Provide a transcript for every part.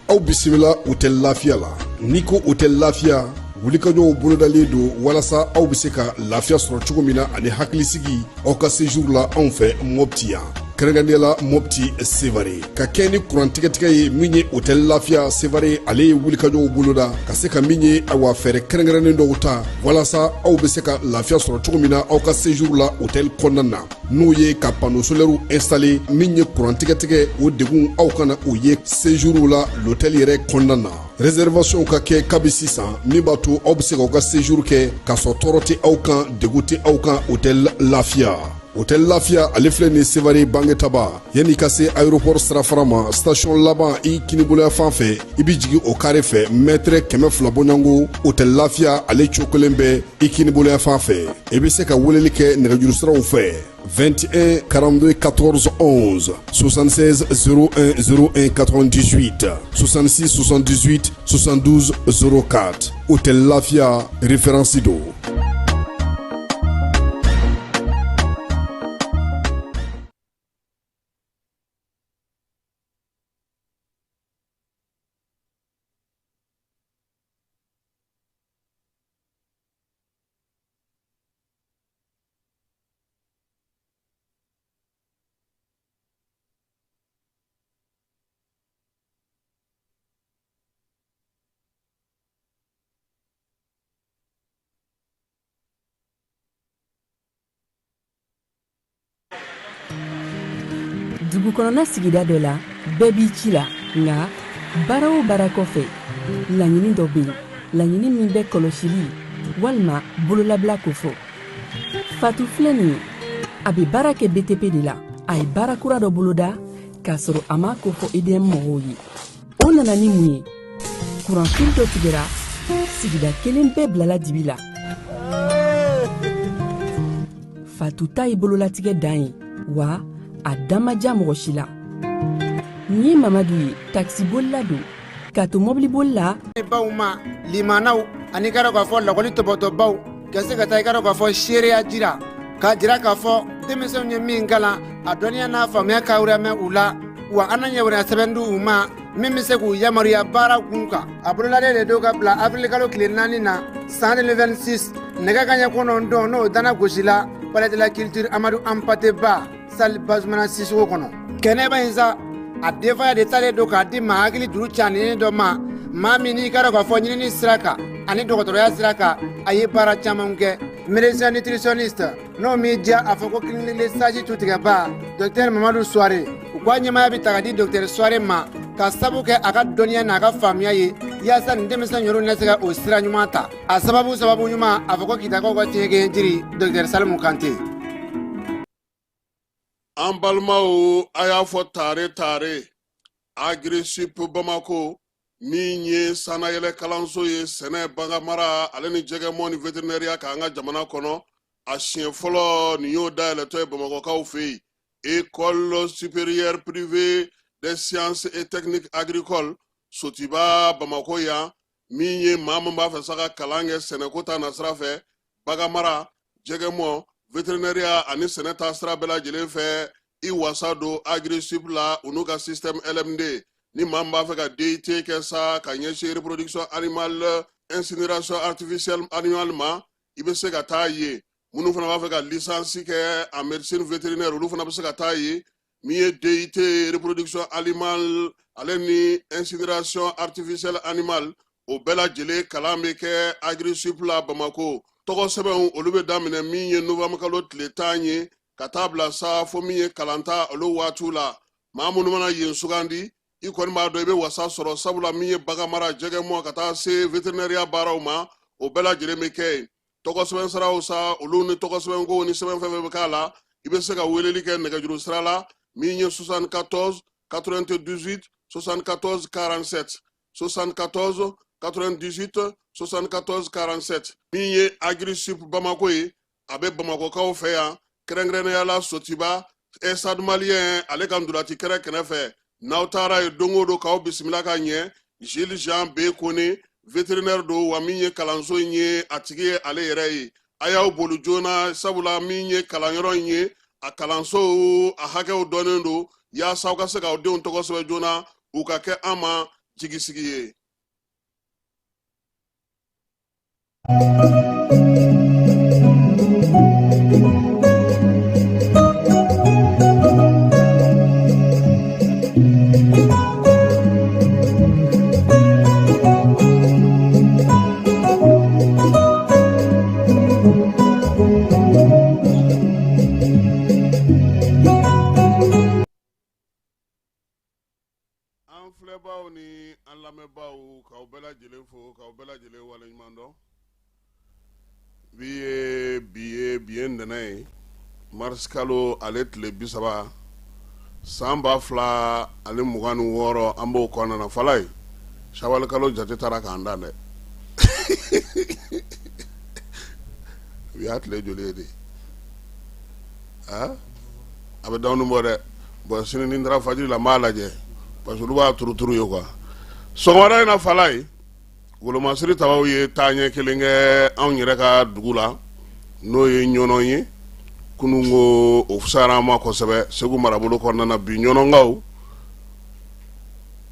Aw bisimila Hôtel Lafiya la. N'i ko Hôtel Lafiya, wulikajɔw bolodalen don walasa aw bɛ se ka lafiya sɔrɔ cogo min na ani hakilisigi aw ka séjour la anw fɛ Mopti yan, kɛrɛnkɛrɛnnenya la Mopti Sevare. Ka kɛ ni kuran tigɛtigɛ ye, min ye Hôtel Lafiya Sevare, ale ye wulikajɔw boloda ka se ka min ye, awa, fɛɛrɛ kɛrɛnkɛrɛnnen dɔw ta walasa aw bɛ se ka lafiya sɔrɔ cogo min na aw ka séjour la hôtel kɔnɔna na, n'o ye ka panneau solaire installé. Min ye kuran tigɛtigɛ, o degun aw kana o ye séjour la l'hôtel yɛrɛ kɔnɔna na. Réservation ka kɛ kabi sisan, min b'a to aw bɛ se k'aw ka séjour kɛ k'a sɔrɔ tɔɔrɔ tɛ aw kan, degun tɛ aw kan. Hôtel Lafiya, Hôtel Lafiya, ale filɛ nin Sevare Bangetaba, yanni ka se aéroport sirafara ma, station laban i kiniboloya fan fɛ, i bɛ jigin o carré fɛ, mètre 200 bɔɲɔgɔnko, Hôtel Lafiya ale cokolen bɛ i kiniboloya fan fɛ. I bɛ se ka weleli kɛ nɛgɛjuru siraw fɛ: 21 42 14 11, 76 01 01 98, 66 78 72 04. Hôtel Lafiya, référence don. Dugu kɔnɔna sigida dɔ la, bɛɛ b'i ci la, nka baara o baara kɔfɛ, laɲini dɔ bɛ yen, laɲini min bɛ kɔlɔsili walima bololabila kofɔ. Fatu filɛ nin ye, a bɛ baara kɛ BTP de la. A ye baara kura dɔ boloda k'a sɔrɔ a m'a kofɔ EDM mɔgɔw ye. O nana ni mun ye? Kuranfili dɔ tigɛra, sigida kelen bɛɛ bilala dibi la. Fatu ta ye bololatigɛ dan ye wa, a da ma diya mɔgɔ si la. Nin ye Mamadu ye, takisibolila don. K'a to mɔbiliboli la, baw ma limanaw ani ka dɔn k'a fɔ lakɔli tɔbɔtɔbaw ka se ka taa i ka dɔn k'a fɔ seereya jira k'a jira k'a fɔ denmisɛnw ye min kalan, a dɔnniya n'a faamuya ka mɛn u la wa. An na yamaruya sɛbɛn di u ma min bɛ se k'u yamaruya baara kun kan. A bololalen de don ka bila avril kalo tile 4 na san 2026, nɛgɛ kanɲɛ 9, n'o dana gosi la Palais de la Culture Amadou Hampâté Bâ, salle Bazoumana Sissoko kɔnɔ. Kɛnɛba in sa, a denfaya de talen don k'a di maa hakili juru caninen dɔ ma, maa min n'i ka dɔn k'a fɔ ɲinini sira kan ani dɔgɔtɔrɔya sira kan, a ye baara caman kɛ, médecin nutritionniste, n'o m'i diya a fɔ ko clinique sage tutigɛba, docteur Mamadu Suware. U k'a ɲɛmaya bɛ ta ka di docteur Suware ma ka sabu kɛ a ka dɔnniya n'a ka faamuya ye, yaasa nin denmisɛn yɛrɛw na se ka o sira ɲuman ta. A sababu sababu ɲuman, a fɔ ko Kitakaw ka tiɲɛkɛ jiri, docteur Salimu Kante. An balimaw, a y'a fɔ tare tare, Agrisip Bamako, min ye sannayɛlɛ kalanso ye sɛnɛ, baganmara ale ni jɛgɛmɔ ni vétérinaire k'an ka jamana kɔnɔ, a siɲɛ fɔlɔ nin y'o dayɛlɛtɔ ye Bamakɔkaw fɛ yen. École supérieure privée des sciences et techniques agricoles, Sotiba, Bamako yan. Min ye maa min b'a fɛ sa ka kalan kɛ sɛnɛko ta nasira fɛ, baganmara, jɛgɛmɔ, vétérinaire ani sɛnɛ ta sira bɛɛ lajɛlen fɛ, i wasa don Agrisip la, u n'u ka système LMD. Ni maa min b'a fɛ ka DUT kɛ sa ka ɲɛsin reproduction animale, insémination artificielle animale ma, i bɛ se ka taa yen. Minnu fana b'a fɛ ka licence kɛ en médecine vétérinaire, olu fana bɛ se ka taa yen. Min ye DUT reproduction animale ale ni insémination artificielle animale, o bɛɛ lajɛlen kalan bɛ kɛ Agrisip la Bamako. Tɔgɔ sɛbɛnw, olu bɛ daminɛ min ye novembre kalo tile 10 ye ka taa bila sa fo min ye kalanta olu waatiw la. Maa minnu mana yen sugandi, i kɔni b'a dɔn i bɛ wasa sɔrɔ, sabula min ye baganmara, jɛgɛmɔ ka taa se vétérinaire baaraw ma, o bɛɛ lajɛlen bɛ kɛ yen. Tɔgɔ sɛbɛn siraw sa, olu ni tɔgɔ sɛbɛnko ni sɛbɛn fɛn fɛn bɛ k'a la, i bɛ se ka weleli kɛ nɛgɛjuru sira la, min ye 74 98 74 47, 74 98 74 47. Min ye Agrisip Bamako ye, a bɛ Bamakɔkaw fɛ yan, kɛrɛnkɛrɛnnenya la Sotiba, Stade Malien ale ka ntolaci kɛrɛ kɛrɛfɛ. N'aw taara yen don o don, k'aw bisimila ka ɲɛ. Gilles Jean B Kone, vétérinaire don wa, min ye kalanso in ye a tigi ye ale yɛrɛ ye. A y'aw boli joona, sabula min ye kalanyɔrɔ in ye, a kalansow a hakɛw dɔnnen don, yaasa aw ka se k'aw denw tɔgɔ sɛbɛn joona, u ka kɛ an ma jigisigi ye. An filɛbaaw ni an lamɛnbaaw, k'aw bɛɛ lajɛlen fo, k'aw bɛɛ lajɛlen waleɲuman dɔn. Bi ye bi ye bi ye ntɛnɛn ye, mars kalo ale tile 30, san 2026, an b'o kɔnɔna na. Falaye, sawali kalo jate taara k'an dan dɛ. Bi y'a tile joli ye de? A bɛ dɔɔnin bɔ dɛ. Bon, sini ni n taara fajiri la, n b'a lajɛ, parce que olu b'a turuturu ye quoi. Sɔgɔmada in na, Falaye, wolomasiri tabaw ye taaɲɛ kelen kɛ anw yɛrɛ ka dugu la, n'o ye Ɲɔnɔ ye. Kununko o fisayara an ma kosɛbɛ Segu marabolo kɔnɔna na. Bi Ɲɔnɔkaw,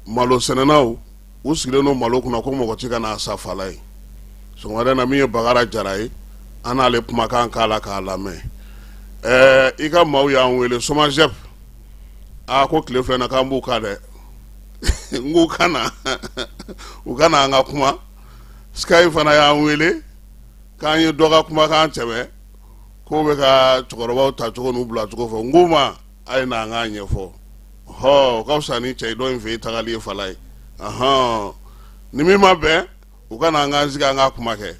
malo sɛnɛnaw, u sigilen don malo kunna ko mɔgɔ tɛ ka n'a san. Falaye, sɔgɔmada in na, min ye Bagara Jara ye, an n'ale kumakan k'a la k'a lamɛn. I ka maaw y'an wele SOMAGEP, a ko tile filɛ na k'an b'u kan dɛ. N k'u ka na, u ka na an ka kuma. Sky fana y'an wele k'an ye dɔ ka kumakan tɛmɛ, k'o bɛ ka cɛkɔrɔbaw ta cogo n'u bila cogo fɔ. N k'u ma a ye na an k'a ɲɛfɔ. Hɔ, o ka fisa ni cɛ dɔ in fɛ yen tagali ye. Falaye, ɔhɔn, ni min ma bɛn, u ka na an k'an sigi an ka kuma kɛ.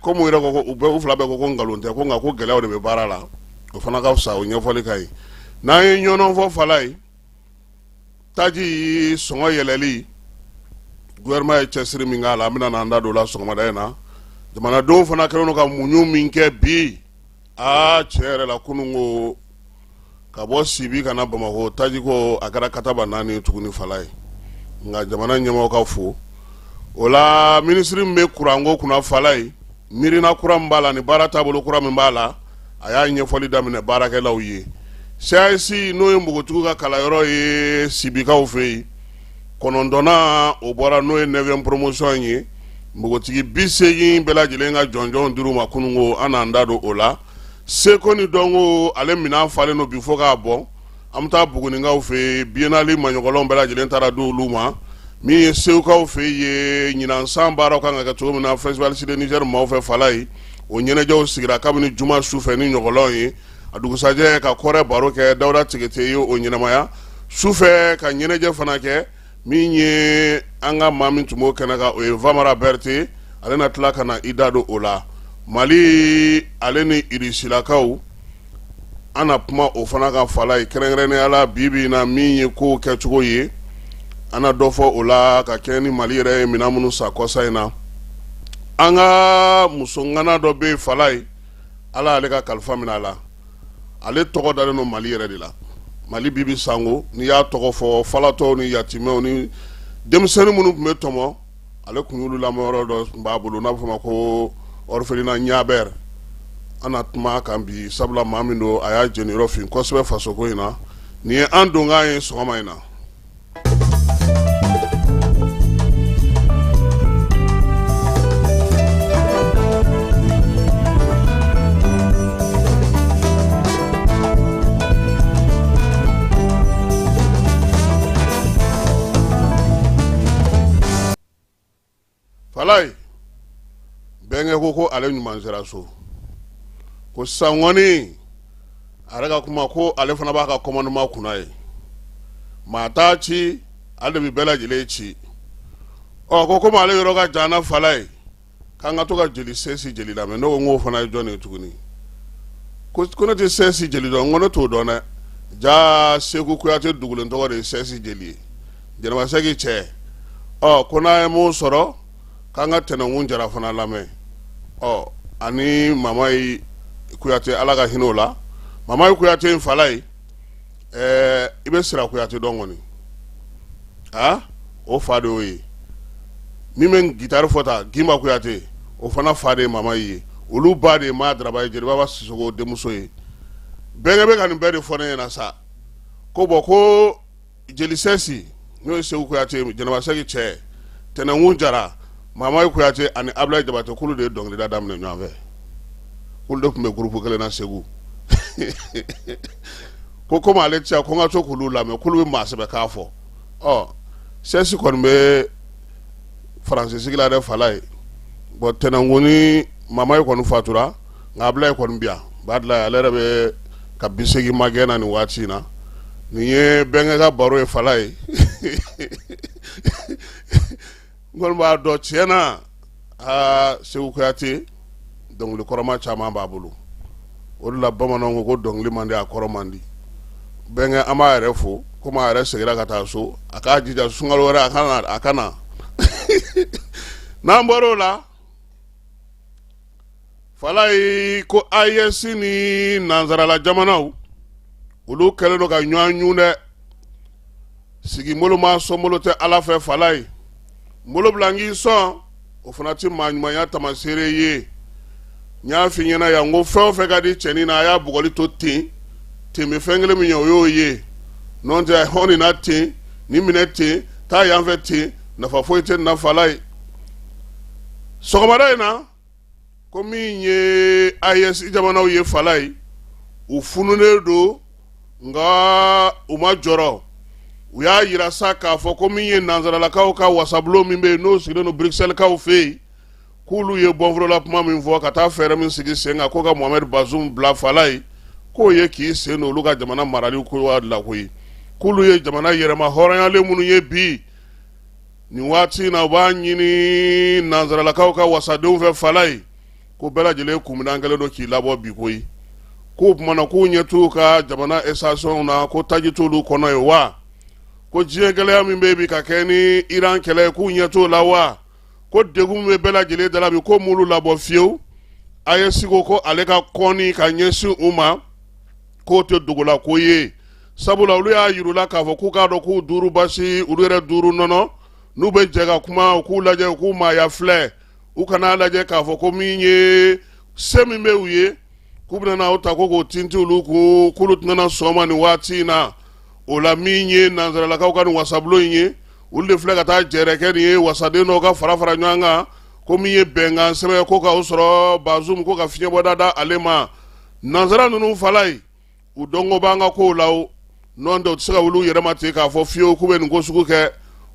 Komi u yɛrɛ ko, u bɛɛ, u fila bɛɛ ko ko nkalon tɛ, ko nka ko gɛlɛyaw de bɛ baara la, o fana ka fisa, o ɲɛfɔli ka ɲi. N'an ye ɲɔnɔn fɔ, Falaye, taji sɔngɔ yɛlɛli, gouvernement ye cɛsiri min k'a la, an bɛna n'an da don o la sɔgɔmada in na. Jamanadenw fana kɛlen don ka muɲu min kɛ bi, aa, tiɲɛ yɛrɛ la, kunun ko ka bɔ Sibi ka na Bamakɔ, taji ko a kɛra kataba 4 tuguni, Falaye. Nka jamana ɲɛmɔgɔ ka fo o la. Minisiri min bɛ kuranko kunna, Falaye, miirina kura min b'a la ni baara taabolo kura min b'a la, a y'a ɲɛfɔli daminɛ baarakɛlaw ye. CAS, n'o ye npogotigiw ka kalanyɔrɔ ye Sibikaw fɛ yen, kɔnɔntɔnnan o bɔra, n'o ye neuvième promotion ye, npogotigi 80 bɛɛ lajɛlen ka jɔnjɔnw dir'u ma kununko, an n'an da don o la. Seko ni dɔnko, ale minɛn falen don bi fo k'a bɔn. An bɛ taa Bugunikaw fɛ yen, biennale maɲɔgɔlɔnw bɛɛ lajɛlen taara di olu ma. Min ye Segukaw fɛ yen, ɲinan san baaraw kan ka kɛ cogo min na festival Cité Niger maaw fɛ, Falaye, o ɲɛnajɛw sigira kabini juma su fɛ ni ɲɔgɔlɔn ye. A dugusajɛ ka kɔrɛ baro kɛ, Dawuda Tigete ye o ɲɛnamaya su fɛ ka ɲɛnajɛ fana kɛ. Min ye an ka maa min tun b'o kɛnɛ kan, o ye Vamara Berete, ale na tila ka na i da don o la. Mali ale ni Irisilakaw, an na kuma o fana kan, Falaye, kɛrɛnkɛrɛnnenya la bi bi in na, min ye kow kɛcogo ye, an na dɔ fɔ o la ka kɛɲɛ ni Mali yɛrɛ ye minɛn minnu san kɔsa in na. An ka muso ŋana dɔ bɛ yen, Falaye, Ala y'ale ka kalifa minɛ a la. Ale tɔgɔ dalen don Mali yɛrɛ de la, Mali Bibi Sango. N'i y'a tɔgɔ fɔ, falatɔw ni yatimɛw ni denmisɛnnin minnu tun bɛ tɔmɔ, ale tun y'olu lamɔyɔrɔ dɔ tun b'a bolo n'a bɛ fɔ o ma ko orphelinat Ɲabɛr. An na kuma kan bi, sabula maa min don, a y'a jeniyɔrɔ fin kosɛbɛ fasoko in na. Nin ye an donkan ye sɔgɔma in na. Falaye, bɛnkɛ ko ko ale ɲuman sera so, ko sisan kɔni, a yɛrɛ ka kuma, ko ale fana b'a ka commandement kunna ye, maa t'a ci, ale de bɛ bɛɛ lajɛlen ci. Ɔ, ko komi ale yɔrɔ ka jan na, Falaye, k'an ka to ka jeli sɛsi jeli lamɛn. Ne ko n k'o fana ye jɔn ye tuguni? Ko ne tɛ sɛsi jeli dɔn. N ko ne t'o dɔn dɛ. Ja Seku Kuyate dugulen tɔgɔ de ye sɛsi jeli ye, Jɛnɛba Sɛki cɛ. Ɔ, ko n'an ye mun sɔrɔ, k'an ka Tɛnɛnkun Jara fana lamɛn. Ɔ, ani Mamayi Kuyate, Ala ka hinɛ o la. Mamayi Kuyate in, Falaye, i bɛ Sira Kuyate dɔn kɔni? A o fa de y'o ye. Min bɛ gitari fɔ ta, Gimba Kuyate, o fana fa de ye Mamayi ye. Olu ba de ye maa daraba ye, Jeliba Sisoko denmuso ye. Bɛnkɛ bɛ ka nin bɛɛ de fɔ ne ɲɛna sa, ko bɔn, ko jeli Sɛsi, n'o ye Segu Kuyate, Jɛnɛba Sɛki cɛ, Tɛnɛnkun Jara, Mamayi Kuyate ani Abulayi Jabate, k'olu de ye dɔnkilida daminɛ ɲɔgɔn fɛ, k'olu de tun bɛ gurupu kelen na Segu. Ko komi ale tɛ, ko n ka to k'olu lamɛn, k'olu bɛ maa sɛbɛ k'a fɔ. Ɔ, Sɛsi kɔni bɛ Faransi sigi la dɛ, Falaye. Bɔn, Tɛnɛnkun ni Mamayi kɔni fatura, nka Abulayi kɔni bi yan Badila, ale yɛrɛ bɛ ka 80 magɛn na nin waati in na. Nin ye bɛnkɛ ka baro ye, Falaye. N kɔni b'a dɔn tiɲɛ na, aa, Segu Kuyate dɔnkili kɔrɔma caman b'a bolo. O de la bamananw ko ko dɔnkili man di, a kɔrɔ man di. Bɛnkɛ, an b'a yɛrɛ fo. Komi a yɛrɛ seginna ka taa so, a k'a jija sunkalo wɛrɛ a ka na. N'an bɔra o la, Falaye, ko AES ni nansarala jamanaw, olu kɛlen don ka ɲɔgɔn ɲun dɛ. Sigi bolo ma sɔn bolo tɛ Ala fɛ, Falaye. N bolo bila n k'i sɔn, o fana tɛ maa ɲumanya tamaseere ye. N y'a f'i ɲɛna yan ko fɛn o fɛn ka di cɛnin na, a y'a bugɔli to ten ten, bɛ fɛn kelen min ye, o y'o ye. N'o tɛ, hɔn nin na ten, nin minɛ ten, taa yan fɛ ten, nafa foyi tɛ nin na, Falaye. Sɔgɔmada in na, ko min ye AES jamanaw ye, Falaye, u fununen don, nka u ma jɔrɔ. U y'a yira sa k'a fɔ ko min ye nansaralakaw ka wasabulon min bɛ yen, n'o sigilen don Bruxelles-kaw fɛ yen, k'olu ye bɔnforola kuma min fɔ ka taa fɛɛrɛ min sigi sen kan ko ka Mohamed Bazoum bila, Falaye, k'o ye k'i sen don olu ka jamana marali ko la koyi. K'olu ye jamana yɛrɛma hɔrɔnyalen minnu ye bi nin waati in na, u b'a ɲini nansaralakaw ka wasadenw fɛ, Falaye, ko bɛɛ lajɛlen kunminan kɛlen don k'i labɔ bi koyi. K'o tuma na, k'u ɲɛ t'u ka jamana station na, ko taji t'olu kɔnɔ ye wa? Ko diɲɛ gɛlɛya min bɛ bi ka kɛ ni Iran kɛlɛ ye, k'u ɲɛ t'o la wa? Ko degun min bɛ bɛɛ lajɛlen da la bi, ko m'olu labɔ fiyewu. AES ko ko ale ka kɔni ka ɲɛsin u ma, k'o tɛ dogola ko ye, sabula olu y'a yir'u la k'a fɔ k'u k'a dɔn k'u duuru basi, olu yɛrɛ duuru nɔnɔ. N'u bɛ jɛ ka kuma, u k'u lajɛ, u k'u maaya filɛ, u kan'a lajɛ k'a fɔ ko min ye se min bɛ u ye, k'u bɛna n'aw ta ko k'o tinti olu kun, k'olu tɛna sɔn ma nin waati in na. O la, min ye nansaralakaw ka nin wasabulon in ye, olu de filɛ ka taa jɛrɛ kɛ nin ye, wasaden dɔw ka fara fara ɲɔgɔn kan, ko min ye bɛnkan sɛbɛn ko k'o sɔrɔ Bazoum, ko ka fiɲɛbɔda da ale ma. Nansara ninnu, Falaye, u dɔnko b'an ka kow la o. N'o tɛ, u tɛ se ka wuli u yɛrɛ ma ten k'a fɔ fiyewu k'u bɛ nin ko sugu kɛ.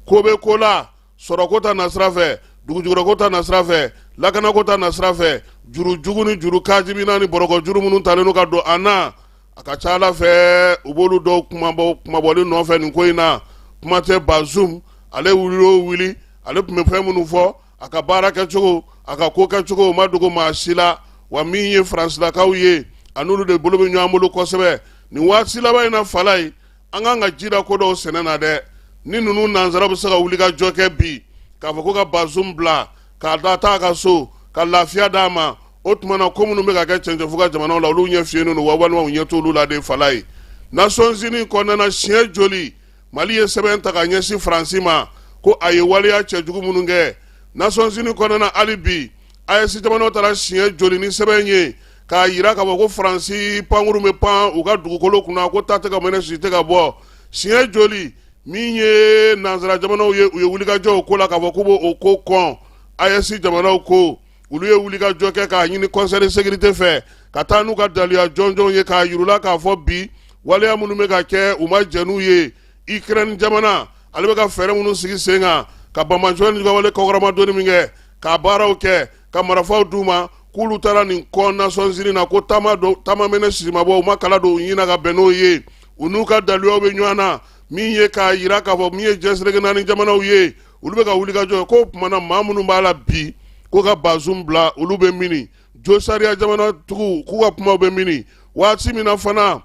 Ko bɛ ko la, sɔrɔko ta nasira fɛ, dugujukɔrɔko ta nasira fɛ, lakanako ta nasira fɛ, juru jugu ni juru kajibina ni bɔrɔkɔ juru minnu talen don ka don an na, a ka ca Ala fɛ, u b'olu dɔw kumabɔ kumabɔli nɔfɛ nin ko in na. Kuma tɛ Bazoum, ale wuli o wuli, ale tun bɛ fɛn minnu fɔ, a ka baara kɛcogo, a ka ko kɛcogo, o ma dogo maa si la. Wa min ye Faransilakaw ye, a n'olu de bolo bɛ ɲɔgɔn bolo kosɛbɛ nin waati laban in na. Falaye, an kan ka ji da ko dɔw sɛnɛ na dɛ. Ni ninnu nansara bɛ se ka wuli ka jɔ kɛ bi k'a fɔ ko ka Bazoum bila k'a da taa ka so ka lafiya d'a ma, o tuma na, ko minnu bɛ ka kɛ cɛncɛnfuga jamanaw la, olu ɲɛ fiyennen don wa, walima u ɲɛ t'olu la de, Falaye. Nations Unies kɔnɔna na, siɲɛ joli Mali ye sɛbɛn ta ka ɲɛsin Faransi ma ko a ye waleya cɛjugu minnu kɛ Nations Unies kɔnɔna na? Hali bi, AES jamanaw taara siɲɛ joli ni sɛbɛn ye k'a yira k'a fɔ ko Faransi pankuru bɛ pan u ka dugukolo kunna, ko ta tɛ ka mɛnɛ, si tɛ ka bɔ? Siɲɛ joli min ye nansara jamanaw ye, u ye wulikajɔ o ko la k'a fɔ k'u b'o ko kɔn? AES jamanaw ko olu ye wulikajɔ kɛ k'a ɲini Conseil de sécurité fɛ ka taa n'u ka daluya jɔnjɔnw ye k'a yir'u la k'a fɔ bi waleya minnu bɛ ka kɛ, u ma jɛn n'u ye. Ukraine jamana, ale bɛ ka fɛɛrɛ minnu sigi sen kan ka banbaanciya ni wale kɔkɔrɔmadonni min kɛ, k'a baaraw kɛ ka marifaw d'u ma, k'olu taara nin kɔn Nations Unies na, ko taama don, taama mɛnɛ sisimabɔ, u ma kala don u ɲin na ka bɛn n'o ye. U n'u ka daluyaw bɛ ɲɔgɔn na, min ye k'a yira k'a fɔ min ye diɲɛ seleke naani jamanaw ye, olu bɛ ka wulikajɔ k'o tuma na, maa minnu b'a la bi ko ka Bazoum bila, olu bɛ mini? Jo sariya jamanatigiw k'u ka kumaw bɛ mini? Waati min na fana,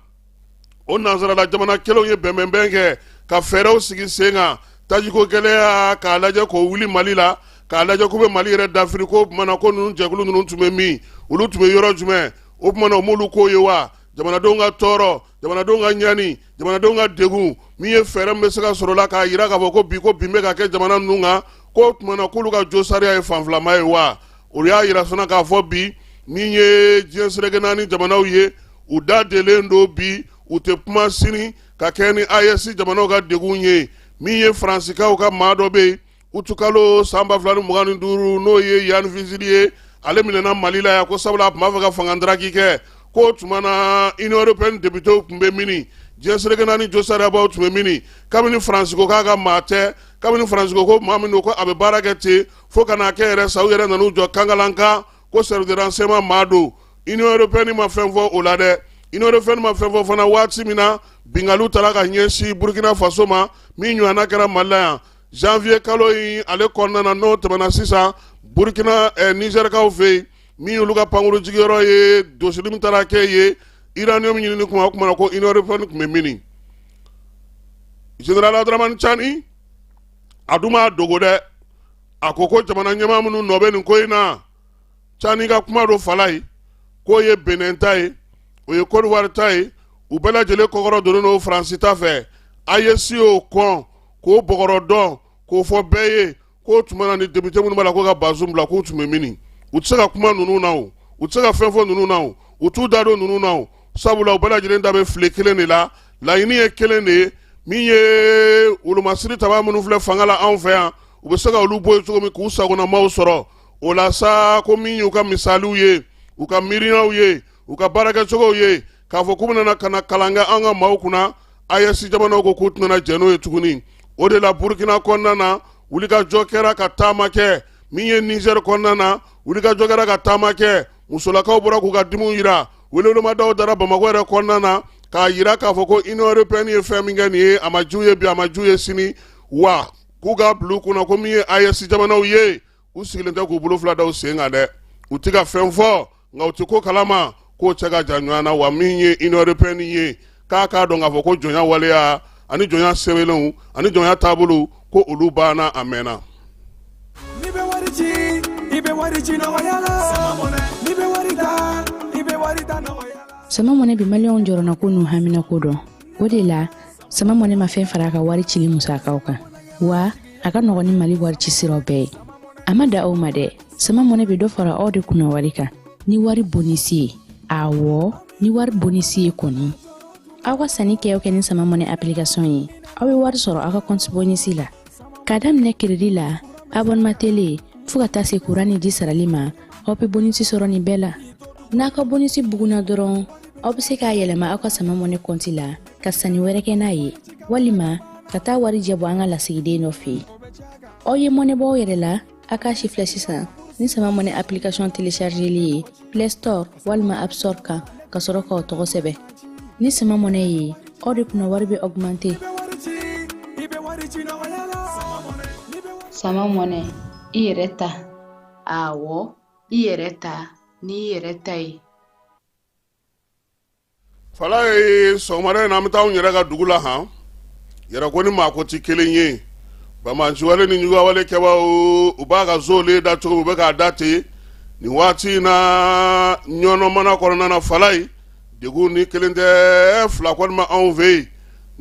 o nansarala jamana kelenw ye bɛnbɛnbɛn kɛ ka fɛɛrɛw sigi sen kan, tajiko gɛlɛya k'a lajɛ k'o wuli Mali la, k'a lajɛ k'u bɛ Mali yɛrɛ dafiri, k'o tuma na, ko ninnu jɛkulu ninnu tun bɛ min, olu tun bɛ yɔrɔ jumɛn? O tuma na, u m'olu ko ye wa? Jamanadenw ka tɔɔrɔ, jamanadenw ka ɲani, jamanadenw ka degun, min ye fɛɛrɛ min bɛ se ka sɔrɔ la k'a yira k'a fɔ ko bi ko bin bɛ ka kɛ jamana ninnu kan, k'o tuma na, k'olu ka jo sariya ye fanfilama ye wa? Olu y'a yira fana k'a fɔ bi Min ye diɲɛ seleke naani jamanaw ye, u da delen don bi, u tɛ kuma sini, ka kɛ ni AES jamanaw ka degun ye. Min ye Faransikaw ka maa dɔ bɛ yen, utukalo san 2025, n'o ye Yann Vezilier ye, ale minɛna Mali la yan ko sabula a tun b'a fɛ ka fanga ndaraki kɛ. K'o tuma na Union européenne députéw tun bɛ mini? Diɲɛ seleke naani josariyabaw tun bɛ mini? Kabini Faransi ko k'a ka maa tɛ, kabini Faransi ko ko maa min don ko a bɛ baara kɛ ten, fo ka n'a kɛ yɛrɛ sa, u yɛrɛ nan'u jɔ kankalankan ko service de renseignement maa don. Union européenne ma fɛn fɔ o la dɛ. Union européenne ma fɛn fɔ fana waati min na binkaliw taara ka ɲɛsin Burkina Faso ma, min ɲɔgɔnna kɛra Mali la yan janvier kalo in ale kɔnɔna na, n'o tɛmɛna sisan Burkina Nizɛrikaw fɛ yen, min y'olu ka pankuru jigiyɔrɔ ye, dosili min taara kɛ yen uranium ɲinini kuma, o kuma na ko Union européenne tun bɛ mini? Général Abdramane Tiani, a dun m'a dogo dɛ, a ko ko jamana ɲɛmaa minnu nɔ bɛ nin ko in na. Tiani ka kuma don Falaye, k'o ye Benin ta ye, o ye Côte d'Ivoire ta ye, u bɛɛ lajɛlen kɔkɔrɔ donnen don Faransi ta fɛ. AES y'o kɔn k'o bɔgɔrɔ dɔn k'o fɔ bɛɛ ye k'o tuma na ni député minnu b'a la ko ka Bazoum bila, k'u tun bɛ mini? U tɛ se ka kuma ninnu na o, u tɛ se ka fɛn fɔ ninnu na o, u t'u da don ninnu na o, sabula u bɛɛ lajɛlen da bɛ file kelen de la, laɲini ye kelen de ye. Min ye wolomasiri taba minnu filɛ fanga la anw fɛ yan, u bɛ se ka olu bɔ yen cogo min k'u sagonamaw sɔrɔ o la sa. Ko min y'u ka misaliw ye, u ka miiriyaw ye, u ka baarakɛcogow ye, k'a fɔ k'u bɛna ka na kalan kɛ an ka maaw kunna, AES jamanaw ko k'u tɛna jɛn n'o ye tuguni. O de la Burukina kɔnɔna na, wulikajɔ kɛra ka taama kɛ. Min ye Nizɛri kɔnɔna na, wulikajɔ kɛra ka taama kɛ. Musolakaw bɔra k'u ka dimiw yira, welewelemadaw dara Bamakɔ yɛrɛ kɔnɔna na k'a yira k'a fɔ ko Union européenne ye fɛn min kɛ nin ye, a ma j'u ye bi, a ma j'u ye sini, wa k'u ka bila u kunna ko min ye AES jamanaw ye, u sigilen tɛ k'u bolo fila da u sen kan dɛ. U tɛ ka fɛn fɔ, nka u tɛ ko kalama k'o cɛ ka jan ɲɔgɔn na. Wa min ye Union européenne ye, k'a k'a dɔn k'a fɔ ko jɔnya waleya ani jɔnya sɛbɛnlenw ani jɔnya taabolo, ko olu banna a mɛnna. N'i bɛ wari ci, i bɛ wari ci nɔgɔya la. N'i bɛ wari ta, i bɛ wari ta nɔgɔya la. Sama Money bɛ Maliyɛnw jɔrɔnako n'u haminako dɔn. O de la, Sama Money ma fɛn fara a ka wari cili musakaw kan, wa a ka nɔgɔn ni Mali wari ci siraw bɛɛ ye. A ma da aw ma dɛ, Sama Money bɛ dɔ fara aw de kunna wari kan ni wari bonisi ye. Awɔ, ni wari bonisi ye kɔni, aw ka sanni kɛ o kɛ ni Sama Money application ye, aw bɛ wari sɔrɔ aw ka compte bonisi la, k'a daminɛ crédit la, abonnement télé, fo ka taa se kuran ni ji sarali ma. Aw bɛ bonisi sɔrɔ nin bɛɛ la. N'a ka bonisi bugunna dɔrɔn, aw bɛ se k'a yɛlɛma aw ka Sama Money kɔnti la ka sanni wɛrɛ kɛ n'a ye, walima ka taa wari jɛ bɔ an ka lasigiden dɔ fɛ yen. Aw ye mɔnɛ bɔ aw yɛrɛ la, a k'a si filɛ sisan ni Sama Money application téléchargeli ye Play Store walima App Store kan, ka sɔrɔ k'aw tɔgɔ sɛbɛn. Ni Sama Money ye, aw de kunna wari bɛ augmenter. Sama Money, i yɛrɛ ta. Awɔ, i yɛrɛ ta n'i yɛrɛ ta ye. Falaye, sɔgɔmada in na, an bɛ taa anw yɛrɛ ka dugu la han. Yɛrɛ ko ni maako tɛ kelen ye. Banbaanciwale ni ɲuguyawale kɛbaaw, u b'a ka zolen da cogo min, u bɛ k'a da ten nin waati in na Ɲɔnɔ mara kɔnɔna na. Falaye, degun ni kelen tɛ, fila kɔni ma anw fɛ yen.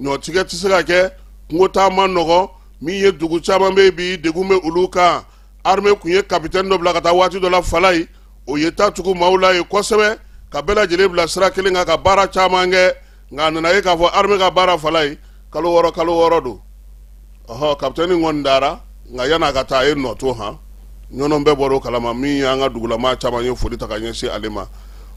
Ɲɔtigɛ tɛ se ka kɛ, kungo taa man nɔgɔ. Min ye dugu caman bɛ yen bi, degun bɛ olu kan. Armée tun ye capitaine dɔ bila ka taa waati dɔ la Falaye, o ye ta tugu maaw la ye kosɛbɛ, ka bɛɛ lajɛlen bila sira kelen kan, ka baara caman kɛ. Nka a nana ye k'a fɔ armée ka baara, Falaye, kalo 6 kalo 6 don. Ɔhɔ, capitaine kɔni dara, nka yan'a ka taa, a ye nɔ to han. Ɲɔnɔ bɛɛ bɔra o kalama. Min y'an ka dugulamaa caman ye foli ta ka ɲɛsin ale ma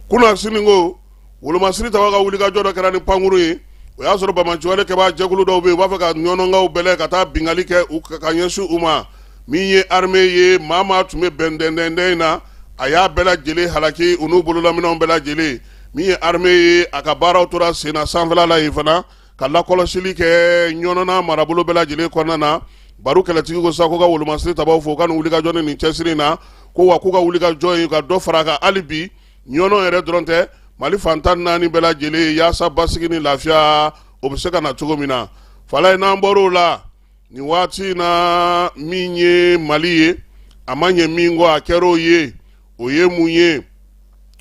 kunasini, ko wolomasiri taba ka wulikajɔ dɔ kɛra ni pankuru ye. O y'a sɔrɔ banbaanciwale kɛbaa jɛkulu dɔw bɛ yen, u b'a fɛ ka ɲɔnɔnkaw bɛlɛ ka taa binkanni kɛ u ka ɲɛsin u ma. Min ye armée ye, maa maa tun bɛ bɛndɛndɛndɛn in na, a y'a bɛɛ lajɛlen halaki, u n'u bololaminɛnw bɛɛ lajɛlen. Min ye armée ye, a ka baaraw tora sen na sanfɛla la yen fana, ka lakɔlɔsili kɛ Ɲɔnɔ n'a marabolo bɛɛ lajɛlen kɔnɔna na. Baru kɛlɛtigi ko sa ko ka wolomasiri tabaw fo u ka nin wulikajɔ ni nin cɛsiri in na, ko wa k'u ka wulikajɔ in ka dɔ fara a kan hali bi, Ɲɔnɔ yɛrɛ dɔrɔn tɛ, Mali fan 14 bɛɛ lajɛlen, yaasa basigi ni lafiya o bɛ se ka na cogo min na. Falaye, n'an bɔr'o la nin waati in na, min ye Mali ye, a ma ɲɛ min kɔ, a kɛra o ye. O ye mun ye?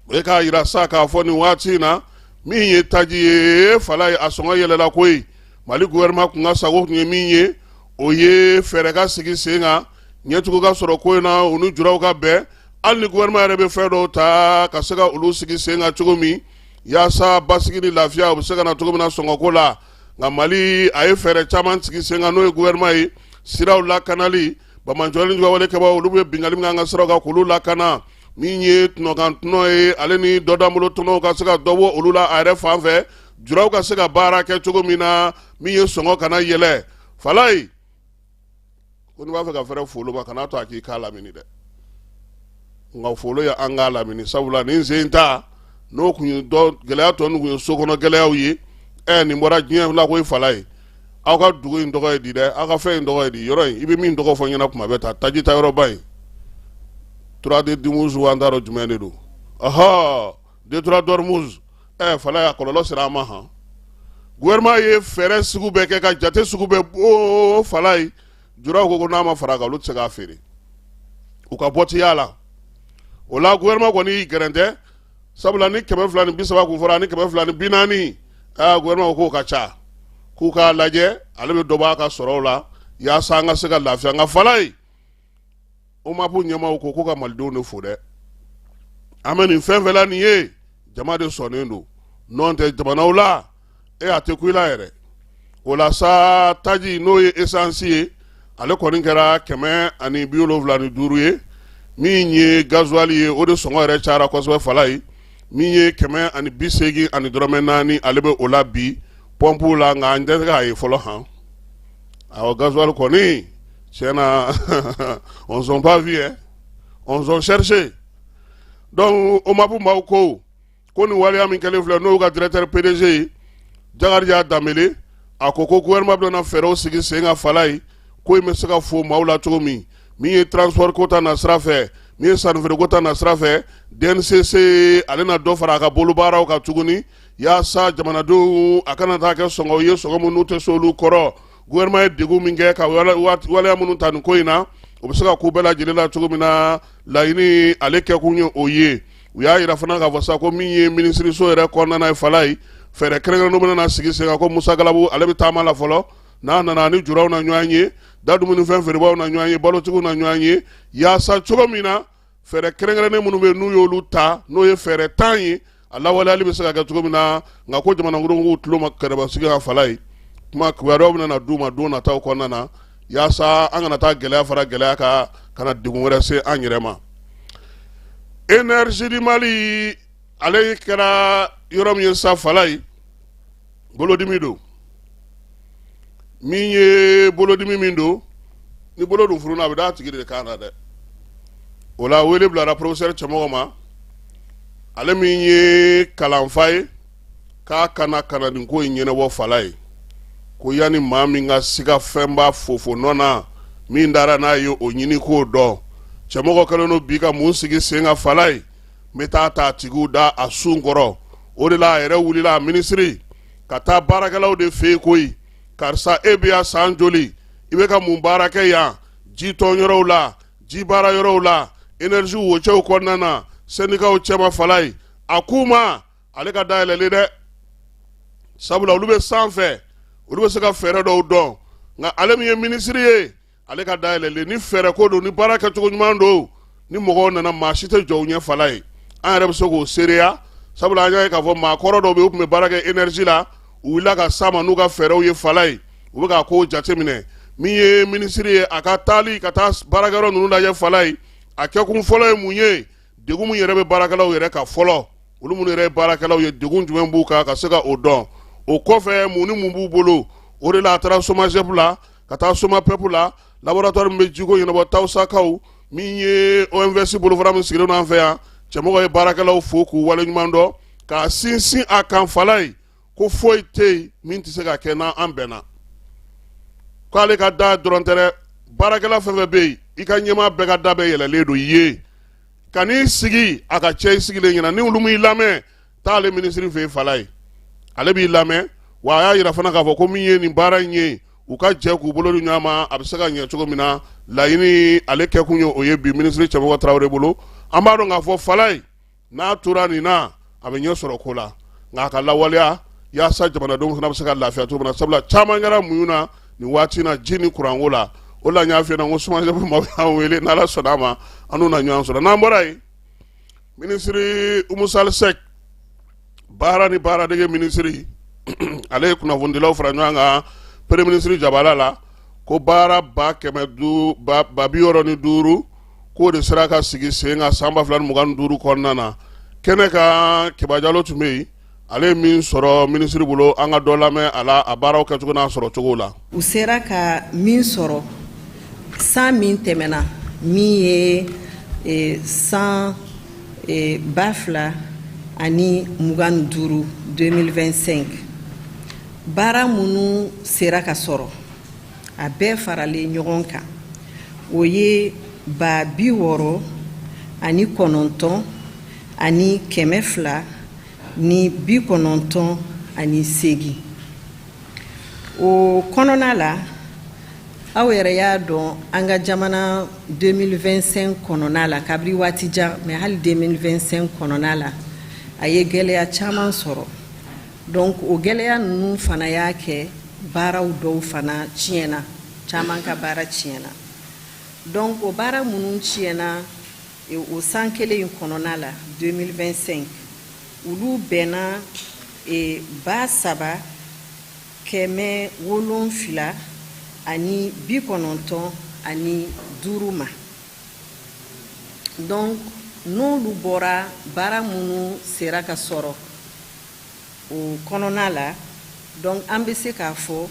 O ye k'a yira sa k'a fɔ nin waati in na, min ye taji ye, Falaye, a sɔngɔ yɛlɛla koyi. Mali gouvernement kun ka sago tun ye min ye, o ye fɛɛrɛ ka sigi sen kan, ɲɛtugu ka sɔrɔ ko in na, u ni juraw ka bɛn. Hali ni gouvernement yɛrɛ bɛ fɛn dɔw ta ka se ka olu sigi sen kan cogo min yaasa basigi ni lafiya u bɛ se ka na cogo min na sɔngɔko la, nka Mali a ye fɛɛrɛ caman sigi sen kan, n'o ye gouvernement ye siraw lakanali, banbaanciwale ni juguyawale kɛbaaw, olu bɛ binkanni min kɛ an ka siraw kan k'olu lakana, min ye tɔnɔkan tɔnɔ ye, ale ni dɔdanbolo tɔnɔw ka se ka dɔ bɔ olu la a yɛrɛ fan fɛ, juraw ka se ka baara kɛ cogo min na, min ye sɔngɔ kana yɛlɛ. Falayi ko n'i b'a fɛ ka fɛrɛ folo ma, kan'a to a k'i k'a lamini dɛ, nka folo ye an k'a lamini, sabula nin sen ta n'o kun ye dɔ gɛlɛya tɔ ninnu kun ye sokɔnɔ gɛlɛyaw ye. Nin bɔra diɲɛ la koyi. Falayi, aw ka dugu in tɔgɔ ye di dɛ? Aw ka fɛn in tɔgɔ ye di? Yɔrɔ in, i bɛ min tɔgɔ fɔ n ɲɛna kuma bɛɛ, ta taji ta yɔrɔba in, détroit d'Ormuz, an t'a dɔn jumɛn de don. Ɔhɔ, détroit d'Ormuz. Falayi, a kɔlɔlɔ sera an ma han. Gouvernement ye fɛɛrɛ sugu bɛɛ kɛ ka jate sugu bɛɛ bɔ. Falayi, juraw ko n'a ma fara a kan, olu tɛ se k'a feere, u ka bɔ ti y'a la. O la gouvernement kɔni y'i gɛrɛntɛ, sabula ni 230 kun fɔra ani 240, aa, gouvernement ko k'o ka ca, k'u k'a lajɛ, ale bɛ dɔ bɔ a ka sɔrɔw la yaasa an ka se ka lafiya. Nka Falayi, OMAP ɲɛmaaw ko k'u ka malidenw de fo dɛ. An bɛ nin fɛn fɛn la nin ye, jama de sɔnnen don, n'o tɛ jamanaw la a tɛ ku i la yɛrɛ. O la sa, taji n'o ye esansi ye, ale kɔni kɛra 175 ye. Min ye gazuwali ye, o de sɔngɔ yɛrɛ cayara kosɛbɛ. Falayi, min ye 180 dɔrɔmɛ 4, ale bɛ o la bi pɔnpuw la, nka an tɛ se k'a ye fɔlɔ han. Awɔ, gazuwali kɔni, tiɲɛ na, on sont pas vu hein, on sont cherché. Donc OMAP maaw ko ko nin waleya min kɛlen filɛ, n'o ka directeur PDG ye Jakarija Danbele, a ko ko gouvernement bɛna fɛɛrɛw sigi sen kan. Falayi, ko in bɛ se ka fo maaw la cogo min, min ye transport ko ta na sira fɛ, min ye sannifeere ko ta na sira fɛ, DNCC ale na dɔ fara a ka bolobaaraw kan tuguni yaasa jamanadenw a kana taa kɛ sɔngɔ ye, sɔngɔ minnu tɛ se olu kɔrɔ. Gouvernement ye degun min kɛ ka waleya minnu ta nin ko in na, o bɛ se ka ko bɛɛ lajɛlen la cogo min na, laɲini ale kɛkun ye o ye. U y'a yira fana k'a fɔ sa ko min ye minisiriso yɛrɛ kɔnɔna ye, Falayi, fɛɛrɛ kɛrɛnkɛrɛnnenw bɛna na sigi sen kan, ko Musa Galabu ale bɛ taama la fɔlɔ, n'a nana ni juraw na ɲɔgɔn ye, da dumunifɛn feerebaaw na ɲɔgɔn ye, balotigiw na ɲɔgɔn ye, yaasa cogo min na fɛɛrɛ kɛrɛnkɛrɛnnen minnu bɛ yen n'u y'olu ta, n'o ye fɛɛrɛ 10 ye, a lawaleyali bɛ se ka kɛ cogo min na. Nka ko jamanadenw k'u tulo ma kɛrɛbasigi kan. Falayi, kuma kibaruyaw bɛna na d'u ma don nataw kɔnɔna na, yaasa an kana taa gɛlɛya fara gɛlɛya kan, ka na degun wɛrɛ se an yɛrɛ ma. Énergie du Mali, ale kɛra yɔrɔ min ye sa, Falayi, bolodimi don. Min ye bolodimi min don, ni bolo dun fununa, a bɛ d'a tigi de kan na dɛ. O la wele bilara professeur Cɛmɔgɔ ma, ale min ye kalanfa ye, k'a kana ka na nin ko in ɲɛnabɔ. Falayi ko yanni maa min ka siga fɛnba fofo nɔ na min dara n'a ye, o ɲini k'o dɔn. Cɛmɔgɔ kɛlen don bi ka mun sigi sen kan? Falayi, n bɛ taa ta tigiw da a sun kɔrɔ. O de la a yɛrɛ wulila, a minisiri, ka taa baarakɛlaw de fɛ yen koyi. Karisa, e bɛ yan san joli? I bɛ ka mun baara kɛ yan? Ji tɔn yɔrɔw la, ji baara yɔrɔw la, énergie wocɛw kɔnɔna na, sɛndikaw cɛma. Falayi a k'u ma, ale ka da yɛlɛlen dɛ, sabula olu bɛ sanfɛ, olu bɛ se ka fɛɛrɛ dɔw dɔn, nka ale min ye minisiri ye, ale ka da yɛlɛlen. Ni fɛɛrɛ ko don, ni baara kɛcogo ɲuman don, ni mɔgɔw nana, maa si tɛ jɔ u ɲɛ. Falayi, an yɛrɛ bɛ se k'o seereya, sabula an y'a ye k'a fɔ maa kɔrɔ dɔw bɛ yen, u tun bɛ baara kɛ énergie la, u wulila ka s'a ma n'u ka fɛɛrɛw ye. Falayi, u bɛ k'a ko jateminɛ. Min ye minisiri ye, a ka taali ka taa baarakɛyɔrɔ ninnu lajɛ, Falayi, a kɛkun fɔlɔ ye mun ye? Degun min yɛrɛ bɛ baarakɛlaw yɛrɛ kan fɔlɔ, olu minnu yɛrɛ ye baarakɛlaw ye, degun jumɛn b'u kan, ka se ka o dɔn. O kɔfɛ, mun ni mun b'u bolo? O de la a taara SOMAGEP la, ka taa SOMAPEP la, laboratoire min bɛ jiko ɲɛnabɔ, Tawusakaw, min ye OMVS bolofara min sigilen don an fɛ yan. Cɛmɔgɔ ye baarakɛlaw fo k'u waleɲuman dɔn, k'a sinsin a kan, Falayi, ko foyi tɛ yen min tɛ se ka kɛ n'an bɛnna. K'ale ka da dɔrɔn tɛ dɛ, baarakɛla fɛn fɛn bɛ yen, i ka ɲɛmaa bɛɛ ka da bɛɛ yɛlɛlen don i ye. Ka n'i sigi a ka cɛ i sigilen ɲɛna, ni olu m'i lamɛn, taa ale minisiri fɛ yen. Falayi, ale b'i lamɛn. Wa a y'a yira fana k'a fɔ ko min ye nin baara in ye, u ka jɛ k'u bolo di ɲɔgɔn ma, a bɛ se ka ɲɛ cogo min na. Laɲini ale kɛkun ye o ye bi minisiri Cɛmɔgɔ Tarawele bolo. An b'a dɔn k'a fɔ, Falayi, n'a tora nin na, a bɛ ɲɛ sɔrɔ ko la, nka a ka lawaleya yaasa jamanadenw fana bɛ se ka lafiya cogo min na, sabula caman kɛra muɲu na nin waati na ji ni kuranko la. O la n y'a f'i ɲɛna ko SOMAGEP maaw y'an wele, n'Ala sɔnna a ma, an n'u na ɲɔgɔn sɔrɔ. N'an bɔra yen, minisiri Umu Sali Sɛki, baara ni baaradege minisiri, ale ye kunnafonidilaw fara ɲɔgɔn kan premier ministre jabala la ko baara 165,000 k'o de sera ka sigi sen kan san 2025 kɔnɔna na. Kɛnɛ kan, Keba Jalo tun bɛ yen. Ale ye min sɔrɔ minisiri bolo, an ka dɔ lamɛn a la, a baaraw kɛcogo n'a sɔrɔ cogo la. U sera ka min sɔrɔ san min tɛmɛna, min ye san 2025, 2025, baara minnu sera ka sɔrɔ, a bɛɛ faralen ɲɔgɔn kan, o ye 69,298. O kɔnɔna la, aw yɛrɛ y'a dɔn, an ka jamana 2025 kɔnɔna la, kabiri waati jan, mais hali 2025 kɔnɔna la, a ye gɛlɛya caman sɔrɔ. Donc o gɛlɛya ninnu fana y'a kɛ baaraw dɔw fana tiɲɛna, caman ka baara tiɲɛna. Donc o baara minnu tiɲɛna o san kelen in kɔnɔna la, 2025, olu bɛnna 3795 ma. Donc n'olu bɔra baara minnu sera ka sɔrɔ o kɔnɔna la, donc an bɛ se k'a fɔ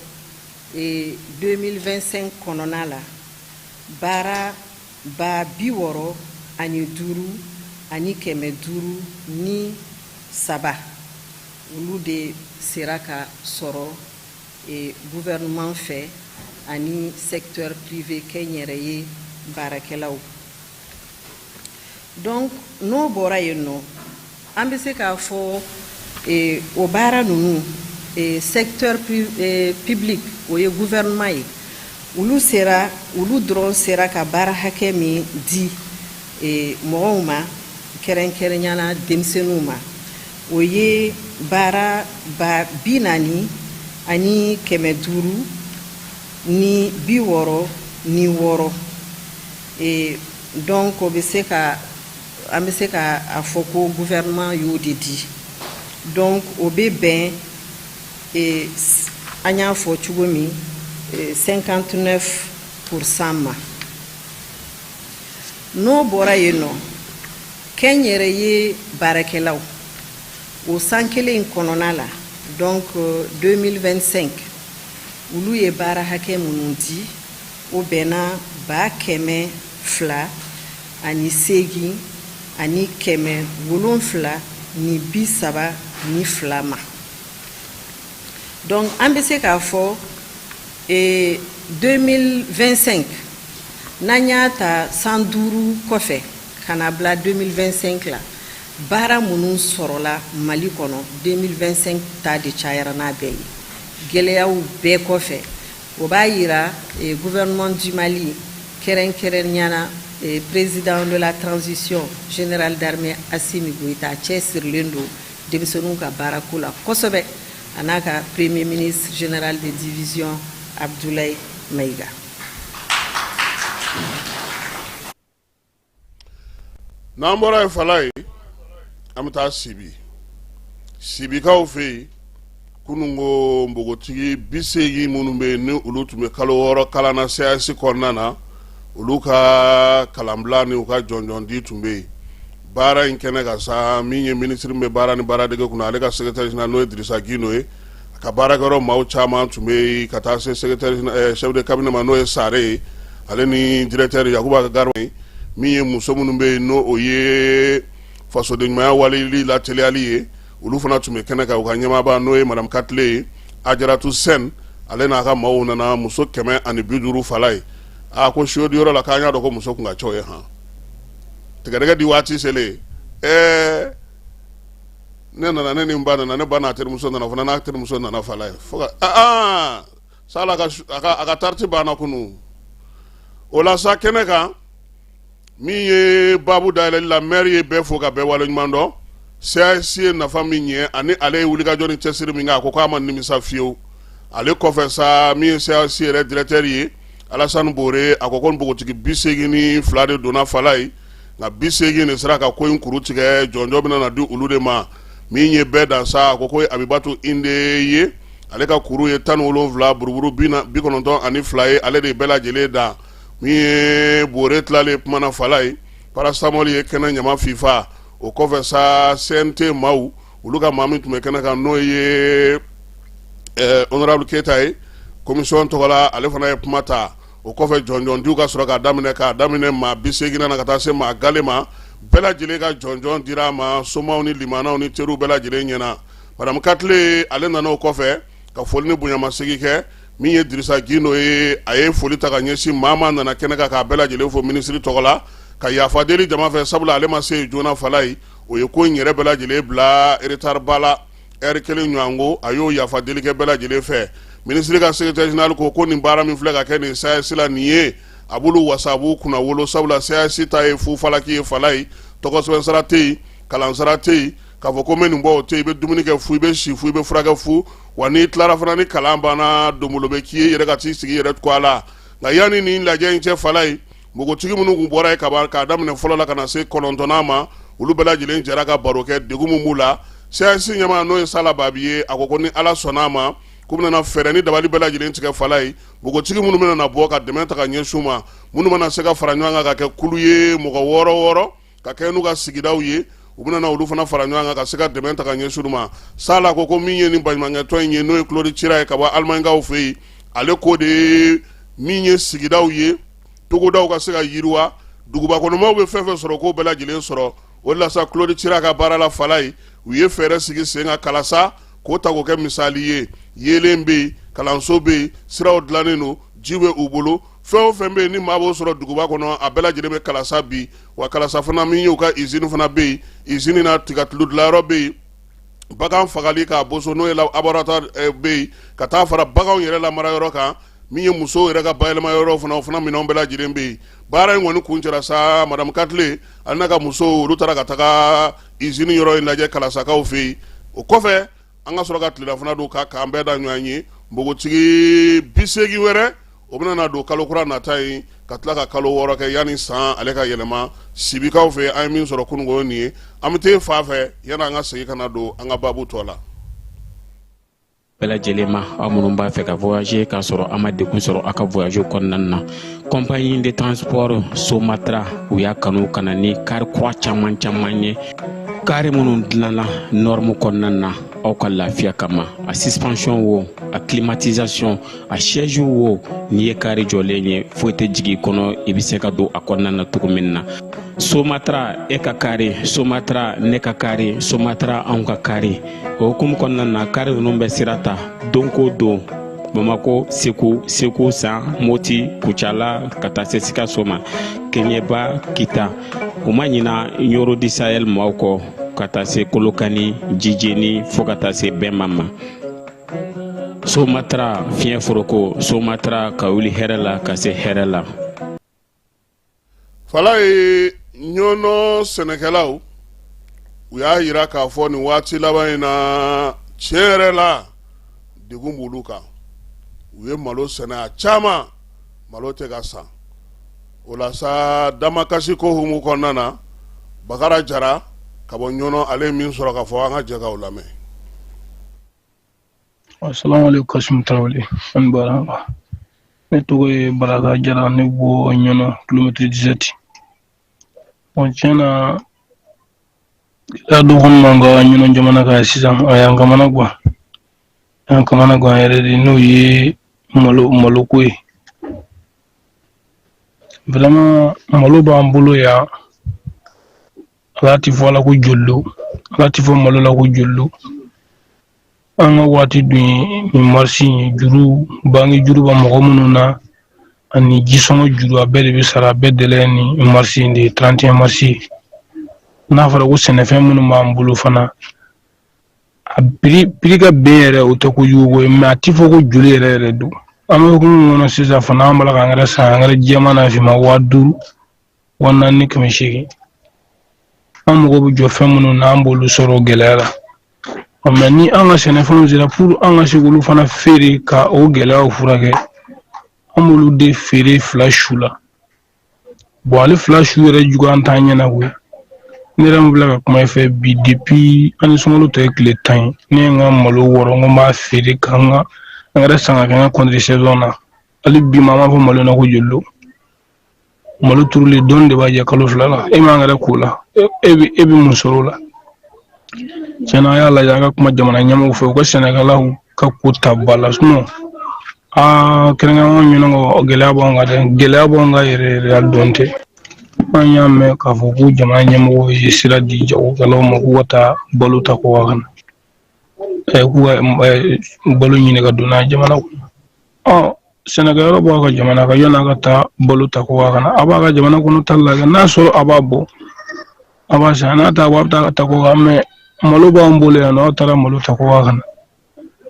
2025 kɔnɔna la, baara 65,503, olu de sera ka sɔrɔ gouvernement fɛ ani secteur privé, kɛnyɛrɛye baarakɛlaw. Donc n'o bɔra yen nɔ, an bɛ se k'a fɔ o baara ninnu, secteur public, o ye gouvernement ye, olu sera, olu dɔrɔn sera ka baara hakɛ min di mɔgɔw ma, kɛrɛnkɛrɛnya na denmisɛnninw ma, o ye baara 40,566. Donc o bɛ se ka, an bɛ se ka a fɔ ko gouvernement y'o de di. Donc o bɛ bɛn, an y'a fɔ cogo min, 59% ma. N'o bɔra yen nɔ, kɛnyɛrɛye baarakɛlaw, o san kelen in kɔnɔna la, donc 2025, olu ye baara hakɛ minnu di, o bɛnna 208,732 ma. Donc an bɛ se k'a fɔ 2025, n'an y'a ta san 5 kɔfɛ ka na bila 2025 la, baara minnu sɔrɔla Mali kɔnɔ, 2025 ta de cayara n'a bɛɛ ye, gɛlɛyaw bɛɛ kɔfɛ. O b'a yira gouvernement du Mali, kɛrɛnkɛrɛnnenya na président de la transition, général d'armée Assimi Goïta, cɛsirilen don denmisɛnninw ka baarako la kosɛbɛ, a n'a ka premier ministre, général de division Abdoulaye Maïga. N'an bɔra yen, fala ye, an bɛ taa Sibi. Sibikaw fɛ yen, kunun ko npogotigi 80 minnu bɛ yen, ni olu tun bɛ kalo 6 kalan na CAS kɔnɔna na, olu ka kalanbila ni u ka jɔnjɔn di tun bɛ yen. Baara in kɛnɛ kan sa, min ye minisiri min bɛ baara ni baaradege kunna, ale ka secrétaire général, n'o ye Dirisa Gindo ye, a ka baarakɛyɔrɔ maaw caman tun bɛ yen, ka taa se secrétaire chef de cabinet ma, n'o ye Sare ye, ale ni directeur Yakuba Garba. Min ye muso minnu bɛ yen, n'o o ye fasoden ɲumanya waleli lateliyali ye, olu fana tun bɛ kɛnɛ kan, u ka ɲɛmaaba, n'o ye madame Katile ye, Ajaratu Sɛn, ale n'a ka maaw nana, muso 150 fala ye. A ko sodiyɔrɔ la, k'an y'a dɔn ko muso kun ka ca ye han. Tigɛdɛgɛ di waati selen, ɛɛ ne nana, ne ni n ba nana, ne ba n'a terimuso nana fana, n'a terimuso nana fala ye, fo ka aa sala a ka tariti banna kunun. O la sa, kɛnɛ kan, min ye baabu dayɛlɛli la, maire ye bɛɛ fo ka bɛɛ waleɲuman dɔn. CAS ye nafa min ɲɛ ani ale ye wulikajɔ ni cɛsiri min kɛ, a ko k'a ma nimisa fiyewu. Ale kɔfɛ sa, min ye CAS yɛrɛ directeur ye, Alasani Bore a ko ko npogotigi 82 de donna Falayi, nka 80 de sera ka ko in kuru tigɛ, jɔnjɔn bɛna na di olu de ma. Min ye bɛɛ dan sa, a ko ko Abibatu Inde ye, ale ka kuru ye 17 buruburu 92 ye, ale de ye bɛɛ lajɛlen dan. Min ye Bore tilalen kuma na Falayi, paracetamol ye kɛnɛ ɲama fifa. O kɔfɛ sa, CNT maaw, olu ka maa min tun bɛ kɛnɛ kan, n'o ye honorable Keyita ye commission tɔgɔ la, ale fana ye kuma ta. O kɔfɛ jɔnjɔndiw ka sɔrɔ ka daminɛ, k'a daminɛ maa 80 na ka taa se maa gale ma, bɛɛ lajɛlen ka jɔnjɔn dira a ma, somaw ni limanaw ni teriw bɛɛ lajɛlen ɲɛna. Madame Katile, ale nana o kɔfɛ ka foli ni bonyamasegin kɛ. Min ye Dirisa Gindo ye, a ye foli ta ka ɲɛsin maa maa nana kɛnɛ kan, k'a bɛɛ lajɛlen fo minisiri tɔgɔ la, ka yafa deli jama fɛ, sabula ale ma se joona Falayi. O ye ko in yɛrɛ bɛɛ lajɛlen bila retard ba la, ɛri kelen ɲɔgɔn ko. A y'o yafa deli kɛ bɛɛ lajɛlen fɛ. Minisiri ka secrétaire général ko ko nin baara min filɛ ka kɛ nin SAES la nin ye, a b'olu wasa, a b'u kunna wolo, sabula SAES ta ye fu falaki ye Falayi. Tɔgɔsɛbɛn sara tɛ yen, kalansara tɛ yen, k'a fɔ ko n bɛ nin bɔ, o tɛ yen. I bɛ dumuni kɛ fu, i bɛ si fu, i bɛ furakɛ fu, wa n'i tilara fana, ni kalan banna, donbolo bɛ k'i ye, i yɛrɛ ka t'i sigi i yɛrɛ kɔ a la. Nka yanni nin lajɛ in cɛ Falayi, npogotigi minnu tun bɔra yen kaban, k'a daminɛ fɔlɔ la ka na se kɔnɔntɔnnan ma, olu bɛɛ lajɛlen jɛra ka baro kɛ degun min b'u la. SAES ɲɛmaa, n'o ye Sala Babi ye, a ko ko ni Ala sɔnna a ma, k'u bɛna fɛɛrɛ ni dabali bɛɛ lajɛlen tigɛ Falayi, npogotigi minnu bɛna bɔ ka dɛmɛ ta ka ɲɛsin u ma, minnu mana se ka fara ɲɔgɔn kan ka kɛ kulu ye, mɔgɔ wɔɔrɔ wɔɔrɔ, ka kɛ n'u ka sigidaw ye, u bɛna olu fana fara ɲɔgɔn kan ka se ka dɛmɛ ta ka ɲɛsin u ma. Sala ko ko min ye nin baɲumankɛtɔn in ye, n'o ye Claude Chira ye ka bɔ Alimaɲikaw fɛ yen, ale ko de min ye sigidaw ye, togodaw ka se ka yiriwa, duguba kɔnɔmaw bɛ fɛn fɛn sɔrɔ, k'o bɛɛ lajɛlen sɔrɔ. O de la sa, Claude Chira ka baara la Falayi, u ye fɛɛrɛ sigi sen kan Kalasa, k'o ta k'o kɛ misali ye. Yeelen bɛ yen, kalanso bɛ yen, siraw dilannen don, ji bɛ u bolo, fɛn o fɛn bɛ yen ni maa b'o sɔrɔ duguba kɔnɔ, a bɛɛ lajɛlen bɛ Kalasa bi. Wa Kalasa fana, min y'u ka izini fana bɛ yen, izini na tigatulu dilanyɔrɔ bɛ yen, bagan fagali k'a boso, n'o ye abattoir bɛ yen, ka taa fara baganw yɛrɛ lamara yɔrɔ kan, min ye musow yɛrɛ ka bayɛlɛma yɔrɔ fana, o fana minɛnw bɛɛ lajɛlen bɛ yen. Baara in kɔni kuncɛra sa, madame Katile ale n'a ka musow, olu taara ka taga izini yɔrɔ in lajɛ Kalasakaw fɛ yen. O kɔfɛ, an ka sɔrɔ ka tilelafana dun ka k'an bɛɛ da ɲɔgɔn ye. Npogotigi 80 wɛrɛ, o bɛna na don kalo kura nata in, ka tila ka kalo 6 kɛ yanni san ale ka yɛlɛma Sibikaw fɛ. An ye min sɔrɔ kununko nin ye, an bɛ taa fa fɛ yanni an ka segin ka na don an ka baabu tɔ la. Bɛɛ lajɛlen ma, aw minnu b'a fɛ ka voyager k'a sɔrɔ a ma degun sɔrɔ aw ka voyage kɔnɔna na, compagnie de transport Somatra, u y'a kanu ka na ni kari kura caman caman ye, kari minnu dilanna norme kɔnɔna na aw ka lafiya kama. A suspension wo, a climatisation, a siège wo, n'i ye kari jɔlen ye, foyi tɛ jigin i kɔnɔ, i bɛ se ka don a kɔnɔna na cogo min na. Somatra, e ka kari, Somatra, ne ka kari, Somatra, anw ka kari. O hukumu kɔnɔna na, kari ninnu bɛ sira ta don ko don Bamako, Segu, Segu San, Moti, Kucala, ka taa se Sikaso ma, Keɲeba, Kita. U ma ɲina Ɲoro du Sahel maaw kɔ, ka taa se Kolokani, Jijeni, fo ka taa se Bɛma ma. Somatra, fiɲɛ foroko, Somatra, ka wuli hɛrɛ la ka se hɛrɛ la. Falaye, Ɲɔnɔ sɛnɛkɛlaw, u y'a yira k'a fɔ nin waati laban in na, tiɲɛ yɛrɛ la, degun b'olu kan. U ye malo sɛnɛ a caman, malo tɛ ka san. O la sa, damakasi ko hukumu kɔnɔna na, Bakara Jara ka bɔ Ɲɔnɔ, ale ye min sɔrɔ k'a fɔ, an ka jɛ k'o lamɛn. Assalamu alaikum Kasimu Tarawele, ani baara. Ne tɔgɔ ye Baraka Jara, ne bɔ Ɲɔnɔ, kilomètre 17. Bon, tiɲɛ na, gɛlɛya dɔ kɔni b'an ka Ɲɔnɔ jamana kan sisan, a y'an kamana gan. A y'an kamana gan yɛrɛ de, n'o ye malo maloko ye. Vraiment, malo b'an bolo yan. Ala ti fɔ a la ko joli don, ala ti fɔ malo la ko joli don. An ka waati dun ye nin marisi in, juru banki juru bɛ mɔgɔ minnu na ani jisɔngɔ juru, a bɛɛ de bɛ sara, a bɛɛ délai ni marisi in de ye, 31 marisi. N'a fɔra ko sɛnɛfɛn minnu b'an bolo fana, a prix ka ben yɛrɛ, o tɛ kojugu ko ye, mais a ti fɔ ko joli yɛrɛ yɛrɛ don. An bɛ hukumu min kɔnɔ sisan fana, an b'a la ka angɛrɛ san, angɛrɛ jɛman n'a finman, 5000, 4800. An mago bɛ jɔ fɛn minnu na, an b'olu sɔrɔ gɛlɛya la. Mais ni an ka sɛnɛfɛnw sera pour an ka se k'olu fana feere ka o gɛlɛyaw furakɛ. An b'olu de feere 2 su la. Bon, ale 2 su yɛrɛ juguya an t'an ɲɛna koyi. Ne yɛrɛ min filɛ ka kuma i fɛ bi, depuis an ni sunkalo tɔ ye tile 10 ye, ne ye n ka malo wɔrɔ, n ko n b'a feere ka n ka angɛrɛ san ka kɛ n ka contre saison na. Hali bi ma, an b'a fɔ malo na ko joli don. Malo turulen dɔɔni de b'a jɛ kalo 2 la, e ma angɛrɛ k'o la, e bɛ mun sɔrɔ o la? Tiɲɛna, a y'a lajɛ, a ka kuma jamana ɲɛmɔgɔw fɛ, u ka sɛnɛkɛlaw ka ko ta ba la. Sinon aa, kɛrɛnkɛrɛnnenya ɲɔnɔ, gɛlɛya b'anw kan dɛ, gɛlɛya b'anw kan yɛrɛ yɛrɛ, a dɔn tɛ. An y'a mɛn k'a fɔ ko jamana ɲɛmɔgɔw ye sira di jagokɛlaw ma k'u ka taa balo ta kɔkan ka na, k'u ka balo ɲini ka don n'a ye jamana kɔnɔ. Ɔ, sɛnɛkɛyɔrɔ b'a ka jamana kan, yan'a ka taa balo ta kɔkan ka na, a b'a ka jamana kɔnɔ ta lajɛ, n'a sɔrɔ a b'a bɔ, a b'a san, n'a t'a bɔ, a bɛ taa ka ta kɔkan. Mɛ malo b'an bolo yan nɔ, aw taara malo ta kɔkan ka na,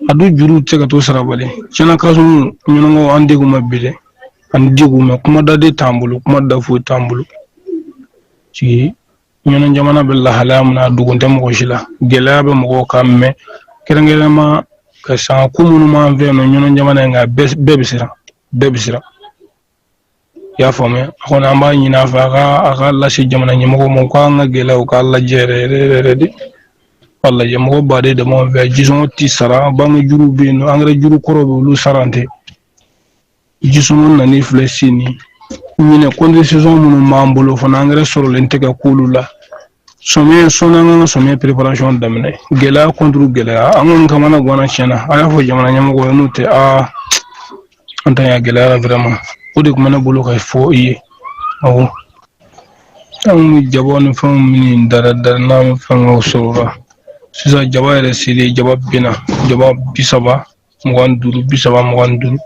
a dun juruw tɛ se ka to sarabali. Tiɲɛna, Kasimu ɲɔnɔgɔ, an degun ma bi dɛ, an degun mɛ kuma da de t'an bolo, kuma da foyi t'an bolo. Sigi ɲɔnɔ jamana bɛ lahalaya min na, a dogon tɛ mɔgɔ si la, gɛlɛya bɛ mɔgɔw kan, mɛ kɛrɛnkɛrɛnma ka san ko minnu b'an fɛ yan nɔ ɲɔnɔ jamana in kan, bɛɛ bɛ siran, bɛɛ bɛ siran. I y'a faamuya? A kɔni, an b'a ɲini a fɛ, a ka lase jamana ɲɛmɔgɔw ma, u k'an ka gɛlɛyaw k'a lajɛ yɛrɛ yɛrɛ yɛrɛ de, k'a lajɛ. Mɔgɔ baden de b'an fɛ, jisɔngɔ ti sara, banque juru bɛ yen nɔ, angɛrɛ juru kɔrɔ bɛ, olu sara tɛ. Jisɔngɔ nani filɛ sini ɲinɛ, contre saison minnu b'an bolo fana, angɛrɛ sɔrɔlen tɛ ka k'olu la. Sɔmiɲɛ sɔnni, an ka sɔmiɲɛ préparation daminɛ, gɛlɛya contre gɛlɛya, an kɔni kamana ganna tiɲɛna. A y'a fɔ jamana ɲɛmɔgɔ ye, n'o tɛ aa, an ta y'a gɛlɛyara vraiment. O de tun bɛ ne bolo ka fɔ i ye. Awɔ, an bɛ jaba ni fɛnw minnu dara dara n'an bɛ fɛngɛw sɔrɔ o la sisan. Jaba yɛrɛ selen, jaba binna, jaba 30 25, 30 25.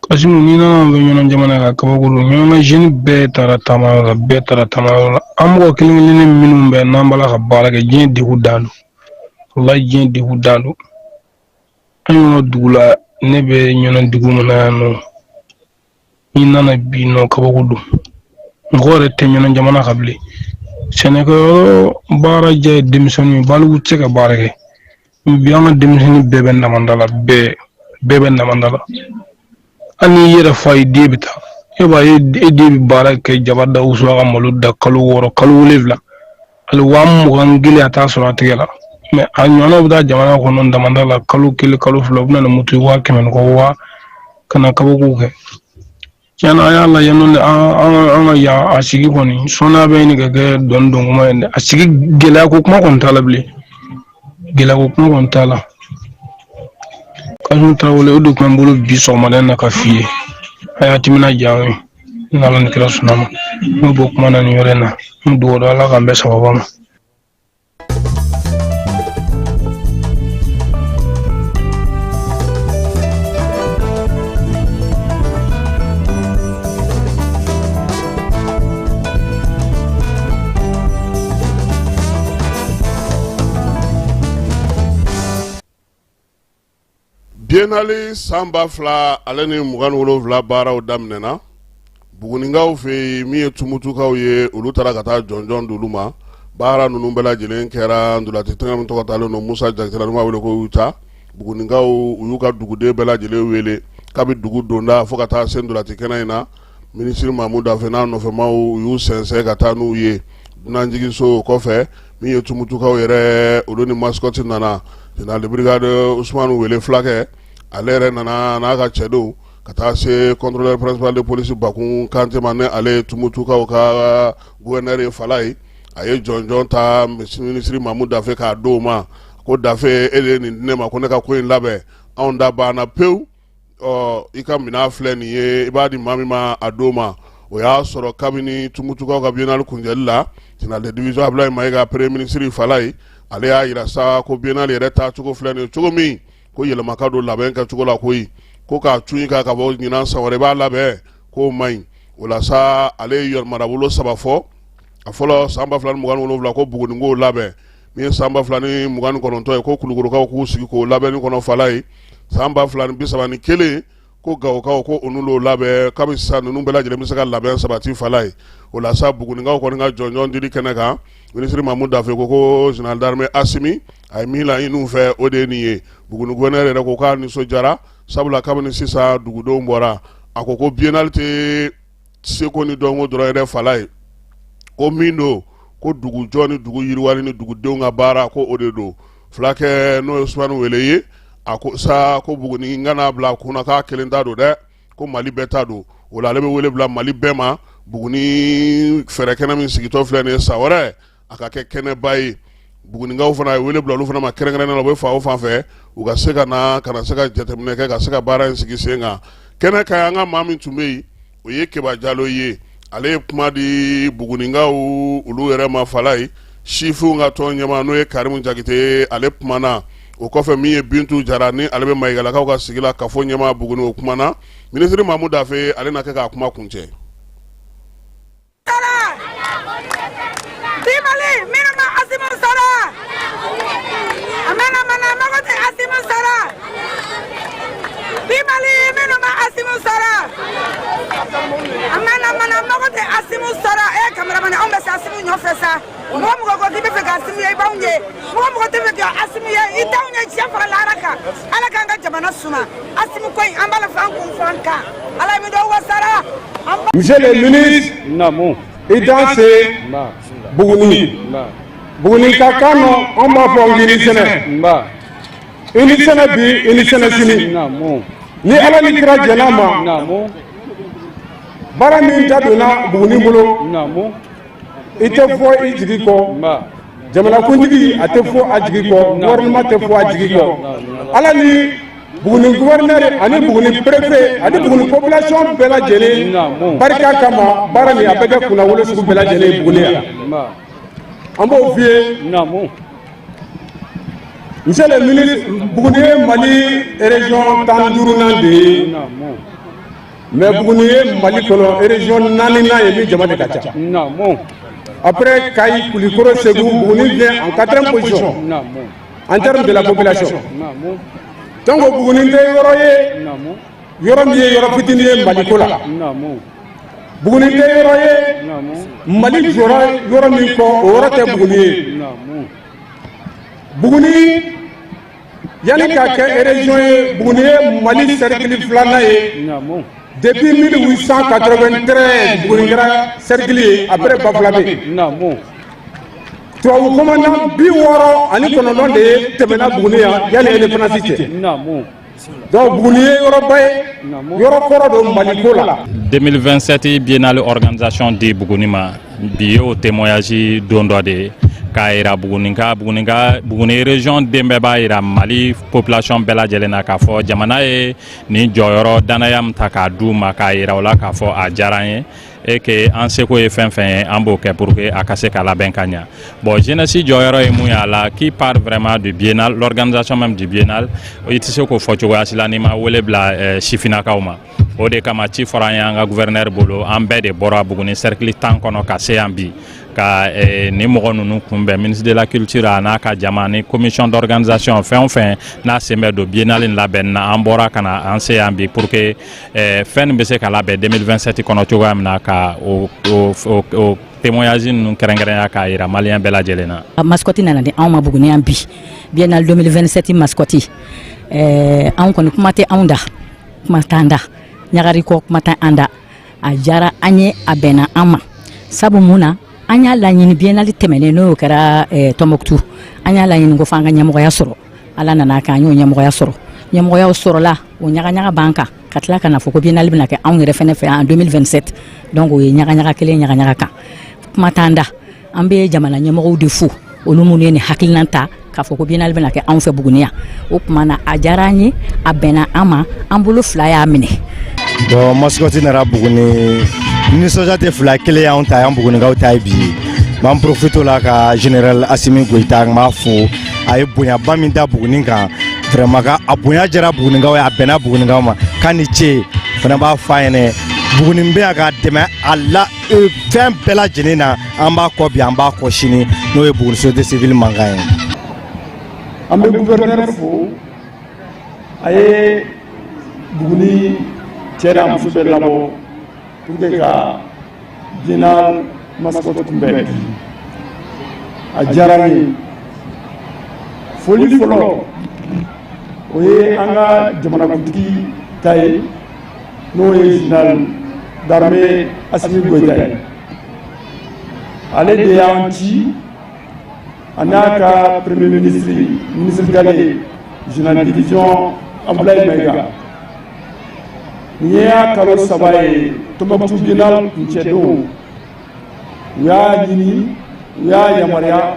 Kasimu, n'i nana an fɛ ɲɔnɔ jamana kan, kabako don. Ɲɔnɔ ka jeune bɛɛ taara taamayɔrɔ la, bɛɛ taara taamayɔrɔ la. An mɔgɔ kelen kelennin minnu bɛ n'an b'a la ka baara kɛ, diɲɛ degun dan don, walayi, diɲɛ degun dan don. An ɲɔnɔ dugu la, ne bɛ ɲɔnɔ dugu min na yan nɔ, n'i nana bi nɔ, kabako don. Mɔgɔ yɛrɛ tɛ ɲɔnɔ jamana kan bilen. Sɛnɛkɛyɔrɔ baara diya ye denmisɛnninw ye, baliku tɛ se ka baara kɛ bi. An ka denmisɛnnin bɛɛ bɛ namanda la, bɛɛ bɛɛ bɛ namanda la. Hali n'i yɛrɛ fa ye, den bɛ taa, e b'a ye, e den bɛ baara kɛ, jaba da, wusu, a ka malo da, kalo 6, kalo 7, hali 21,000 a t'a sɔrɔ a tɛgɛ la. Mɛ a ɲɔgɔnnaw bɛ taa jamana kɔnɔ damanda la, kalo 1, kalo 2, u bɛ na ni moto ye, 100,000 ni kɔ, wa ka na kabako kɛ. Tiɲɛna, an y'a lajɛ, n'o tɛ an ka yan a sigi kɔni sɔnni bɛ ɲini ka kɛ dɔɔni dɔn kuma ye dɛ. A sigi gɛlɛya ko kuma kɔni t'a la bilen, gɛlɛya ko kuma kɔni t'a la. Kasimu Tarawele, o de tun bɛ n bolo bi sɔgɔmada in na ka f'i ye. A y'a timinadiya an ye, n'Ala ni kira sɔnna ma. N bɛ bɔ kuma na nin yɔrɔ in na, n bɛ dugawu don Ala k'an bɛɛ sababa ma. Biennale san 2027 baaraw daminɛna Buguninkaw fɛ yen. Min ye Tumutukaw ye, olu taara ka taa jɔnjɔn d'olu ma. Baara ninnu bɛɛ lajɛlen kɛra ntolaci tɛgɛ min tɔgɔ talen don Musa Jakite la, n'u b'a wele ko Uta. Buguninkaw, u y'u ka duguden bɛɛ lajɛlen wele kabi dugu donda fo ka taa se ntolaci kɛnɛ in na. Minisiri Mamu Dafe n'a nɔfɛmaw, u y'u sɛnsɛn ka taa n'u ye dunanjiginso kɔfɛ. Min ye Tumutukaw yɛrɛ, olu ni mascotte nana, général de brigade Usumani Wele Fulakɛ, ale yɛrɛ nana n'a ka cɛdenw ka taa se contrôleur principal de police Bakun Kante ma, ni ale ye Tumutukaw ka gouverneur ye Falaye. A ye jɔnjɔn ta minisiri Mamu Dafe k'a d'o ma, ko Dafe, e de ye nin di ne ma ko ne ka ko in labɛn, anw da banna pewu. Ɔ, i ka minɛn filɛ nin ye, i b'a di maa min ma, a d'o ma. O y'a sɔrɔ kabini Tumutukaw ka biennale kuncɛli la, général de division Abulayi Mayiga, premier ministre Falaye, ale y'a jira sa ko biennale yɛrɛ taacogo filɛ nin ye cogo min, ko yɛlɛma ka don labɛn kɛcogo la koyi, ko k'a cun i kan ka bɔ ɲinan, san wɛrɛ i b'a labɛn, k'o man ɲi. O la sa, ale ye marabolo 3 fɔ. A fɔlɔ, san 2027, ko Buguni k'o labɛn. Min ye san 2029 ye, ko Kulukorokaw k'u sigi k'o labɛnni kɔnɔ Falaye. San 2031, ko Gawokaw ko olu l'o labɛn. Kabi sisan, ninnu bɛɛ lajɛlen bɛ se ka labɛn sabati Falaye. O la sa, Bugunikaw kɔni ka jɔnjɔn dili kɛnɛ kan, minisiri Mamu Dafe ko général d'armée Asimi a ye min laɲini u fɛ, o de ye nin ye. Buguni gouverneur yɛrɛ ko k'a nisɔndiyara, sabula kabini sisan dugudenw bɔra. A ko ko biennale tɛ seko ni dɔnko dɔrɔn yɛrɛ fala ye, ko min don ko dugujɔ ni dugu yiriwali ni dugudenw ka baara, ko o de don. Fulakɛ n'o ye Usumani Wele ye, a ko sa ko Buguni kana bila kunna k'a kelen ta don dɛ, ko Mali bɛɛ ta don. O la ale bɛ wele bila Mali bɛɛ ma, Buguni fɛɛrɛ kɛnɛ min sigitɔ filɛ nin ye san wɛrɛ, a ka kɛ kɛnɛba ye. Bugunikaw fana ye wele bila olu fana ma kɛrɛnkɛrɛnnen la, u bɛ fan o fan fɛ, u ka se ka na ka na se ka jateminɛ kɛ ka se ka baara in sigi sen kan. Kɛnɛ kan, an ka maa min tun bɛ yen, o ye Keba Jalo ye. Ale ye kuma di Bugunikaw olu yɛrɛ ma. Fala ye sifinw ka tɔn ɲɛmaa n'o ye Karimu Jakite, ale kumana. O kɔfɛ, min ye Bintu Jara ni ale bɛ Mayigalakaw ka sigi la kafo ɲɛmaa Buguni, o kumana. Minisiri Mamu Dafe, ale na kɛ k'a kuma kuncɛ. Bi Mali minnu ma Asimu sara, a mana mana mago tɛ Asimu sara. Bi Mali minnu ma Asimu sara, a mana mana mago tɛ Asimu sara. E kameramani, anw bɛ se Asimu nɔfɛ sa. Mɔgɔ mɔgɔ ko k'i bɛ fɛ ka Asimu ye, i b'anw ye. Mɔgɔ mɔgɔ tɛ fɛ ka Asimu ye, i t'anw ye. Diɲɛ fara lahara kan, Ala k'an ka jamana suma. Asimu ko in, an b'a la fɔ an kun fɔ an kan. Ala ye min dɔn wasara. Monsieur le ministre, i danse Buguni. Buguni ka kan nɔ, an b'a fɔ i ni sɛnɛ. I ni sɛnɛ bi, i ni sɛnɛ sini. Ni Ala ni kira jɛn'a ma, baara min da donna Buguni bolo, i tɛ fɔ i jigi kɔ. Jamanakuntigi, a tɛ fɔ a jigi kɔ. Gouvernement tɛ fɔ a jigi kɔ. Ala ni Buguni gouverneur ani Buguni préfet ani Buguni population bɛɛ lajɛlen barika kama, baara nin a bɛ kɛ kunnawolo sugu bɛɛ lajɛlen ye Buguni yan. An b'o f'i ye. Monsieur le ministre, Buguni ye Mali région 15nan de ye. Mais Buguni ye Mali kɔnɔ région naaninan ye min jama de ka ca. Après Kayi, Kulikoro, Segu, Buguni vient en quatrième position en termes de la population. Donc Buguni tɛ yɔrɔ ye, yɔrɔ min ye yɔrɔ fitinin ye Maliko la. Buguni tɛ yɔrɔ ye, Mali jɔra yɔrɔ min kɔ, o yɔrɔ tɛ Buguni ye. Buguni, yanni ka kɛ région ye, Buguni ye Mali cercle filanan ye. Depuis 1893, Buguni kɛra cercle ye après Bafulabe. Tubabu commandant 69 de ye tɛmɛna Buguni yan yanni indépendance cɛ. Donc Buguni ye yɔrɔba ye, yɔrɔ kɔrɔ don Maliko la. 2027 biennale organisation di Buguni ma bi y'o témoignage don dɔ de ye k'a yira Bugunika, Bugunika, Buguni région den bɛɛ b'a yira Mali population bɛɛ lajɛlen na k'a fɔ jamana ye nin jɔyɔrɔ danaya min ta k'a d'u ma, k'a yira u la k'a fɔ a diyara an ye et que an seko ye fɛn fɛn ye, an b'o kɛ pour que a ka se ka labɛn ka ɲa. Bon, jeunesse jɔyɔrɔ ye mun ye a la, qui part vraiment du biennale, l'organisation même du biennale, i tɛ se k'o fɔ cogoya si la n'i ma wele bila sifinnakaw ma. O de kama ci fɔra an ye an ka gouverneur bolo, an bɛɛ de bɔra Buguni cercle 10 kɔnɔ ka se yan bi ka nin mɔgɔ ninnu kunbɛn, ministre de la culture a n'a ka jama ni commission d'organisation, fɛn o fɛn n'a sen bɛ don biennale in labɛnni na. An bɔra ka na an se yan bi pour que fɛn nin bɛ se ka labɛn 2027 kɔnɔ cogoya min na, ka o témoignage ninnu kɛrɛnkɛrɛnya k'a yira malien bɛɛ lajɛlen na. Mascotte nana di anw ma Buguni yan bi, biennale 2027 mascotte. Anw kɔni, kuma tɛ anw da, kuma t'an da, ɲagari kɔ kuma tɛ an da. A diyara an ye, a bɛnna an ma. Sabu mun na, an y'a laɲini biennale tɛmɛnen, n'o kɛra Tɔnbɔkutu, an y'a laɲini ko f'an ka ɲɛmɔgɔya sɔrɔ. Ala nana k'an y'o ɲɛmɔgɔya sɔrɔ. Ɲɛmɔgɔyaw sɔrɔla, o ɲagaɲaga b'an kan ka tila ka na fɔ ko biennale bɛna kɛ anw yɛrɛ fɛnɛ fɛ en 2027. Donc o ye ɲagaɲaga kelen ɲagaɲaga kan, kuma t'an da. An bɛ jamana ɲɛmɔgɔw de fo, olu minnu ye nin hakilina ta k'a fɔ ko biennale bɛna kɛ anw fɛ Buguni yan. O tuma na, a diyara an ye, a bɛnna an ma, an bolo fila y'a minɛ. Bon, mascotte nana Buguni, nisɔndiya tɛ fila kelen y'anw ta ye, an Bugunikaw ta ye bi ye. N b'an profite la ka général Asimi Goyita, n b'a fo, a ye bonyaba min da Buguni kan, vraiment ka a bonya jara Bugunikaw ye, a bɛnna Bugunikaw ma. K'a ni ce fana b'a fɔ a ɲɛnɛ. Buguni bɛ yan k'a dɛmɛ a la fɛn bɛɛ lajɛlen na. An b'a kɔ bi, an b'a kɔ sini, n'o ye Buguni société civile mankan ye. An bɛ gouverneur fo, a ye Buguni cɛ n'a muso bɛɛ labɔ pour que ka biennale mascotte kunbɛn bi. A diyara n ye. Foli fɔlɔ, o ye an ka jamanakuntigi ta ye. n'o ye général d'armée Assimi Goïta ye. Ale de y'an ci, a n'a ka premier ministre, ministre d'Allié, général division Abdoulaye Maïga. Nin y'a kalo 3 ye, Tombouctou Biennale kuncɛ don, u y'a ɲini, u y'a yamaruya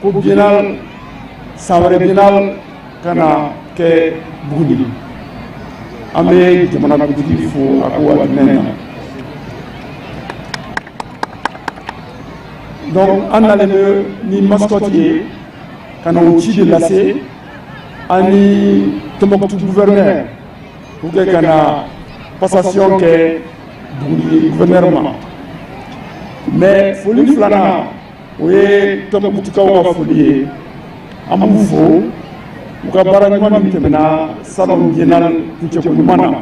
ko biennale, san wɛrɛ biennale ka na kɛ Buguni. An bɛ jamanakuntigi fo a ko hakilina in na. Donc an nalen bɛ ni mascotte ye ka na o ci de lase an ni Tombouctou gouverneur pour que ka na passation kɛ Buguni gouverneur ma. Mais foli filanan, o ye Tombouctukaw ka foli ye. An b'u fo u ka baara ɲuman min tɛmɛna salon biennale kuncɛko ɲuman na.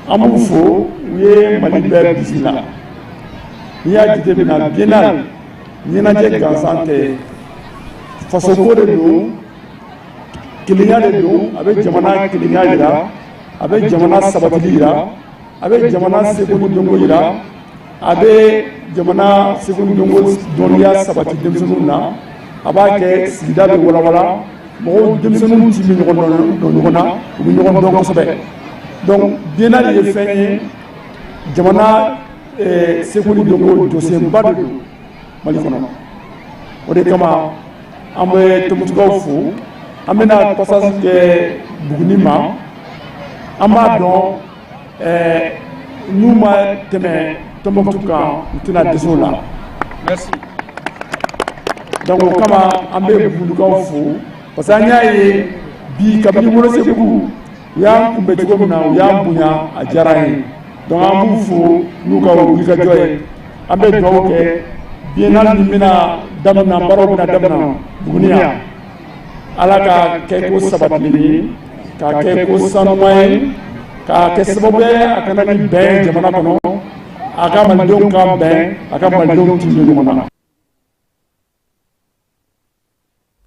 An b'u fo, u ye Mali bɛɛ bisimila. N'i y'a jateminɛ, biennale ɲɛnajɛ gansan tɛ, fasoko de don, kelenya de don. A bɛ jamana kelenya jira, a bɛ jamana sabatili jira, a bɛ jamana seko ni dɔnko jira, a bɛ jamana seko ni dɔnko dɔnniya sabati denmisɛnninw na, a b'a kɛ sigida bɛ walawala, mɔgɔw, denmisɛnninw ti bɛ ɲɔgɔn dɔn ɲɔgɔn na, u bɛ ɲɔgɔn dɔn kosɛbɛ. Donc biennale ye fɛn ye, jamana seko ni dɔnko jɔsenba de don Mali kɔnɔ. O de kama an bɛ Tombouctukaw fo. An bɛna passage kɛ Buguni ma. An b'a dɔn n'u ma tɛmɛ Tombouctou kan, u tɛna dɛsɛ o la. Merci. Donc o kama an bɛ Bugunikaw fo, parce que an y'a ye bi, kabini Welesebugu, u y'an kunbɛn cogo min na, u y'an bonya, a diyara an ye. Donc an b'u fo n'u ka wulikajɔ ye. An bɛ dugawu kɛ biennale min bɛna daminɛ, baaraw bɛna daminɛ Buguni yan, Ala ka kɛ ko sabatilen ye, k'a kɛ ko sanuman ye, k'a kɛ sababu ye a ka na ni bɛn jamana kɔnɔ, a ka malidenw ka bɛn, a ka malidenw tin don ɲɔgɔn na.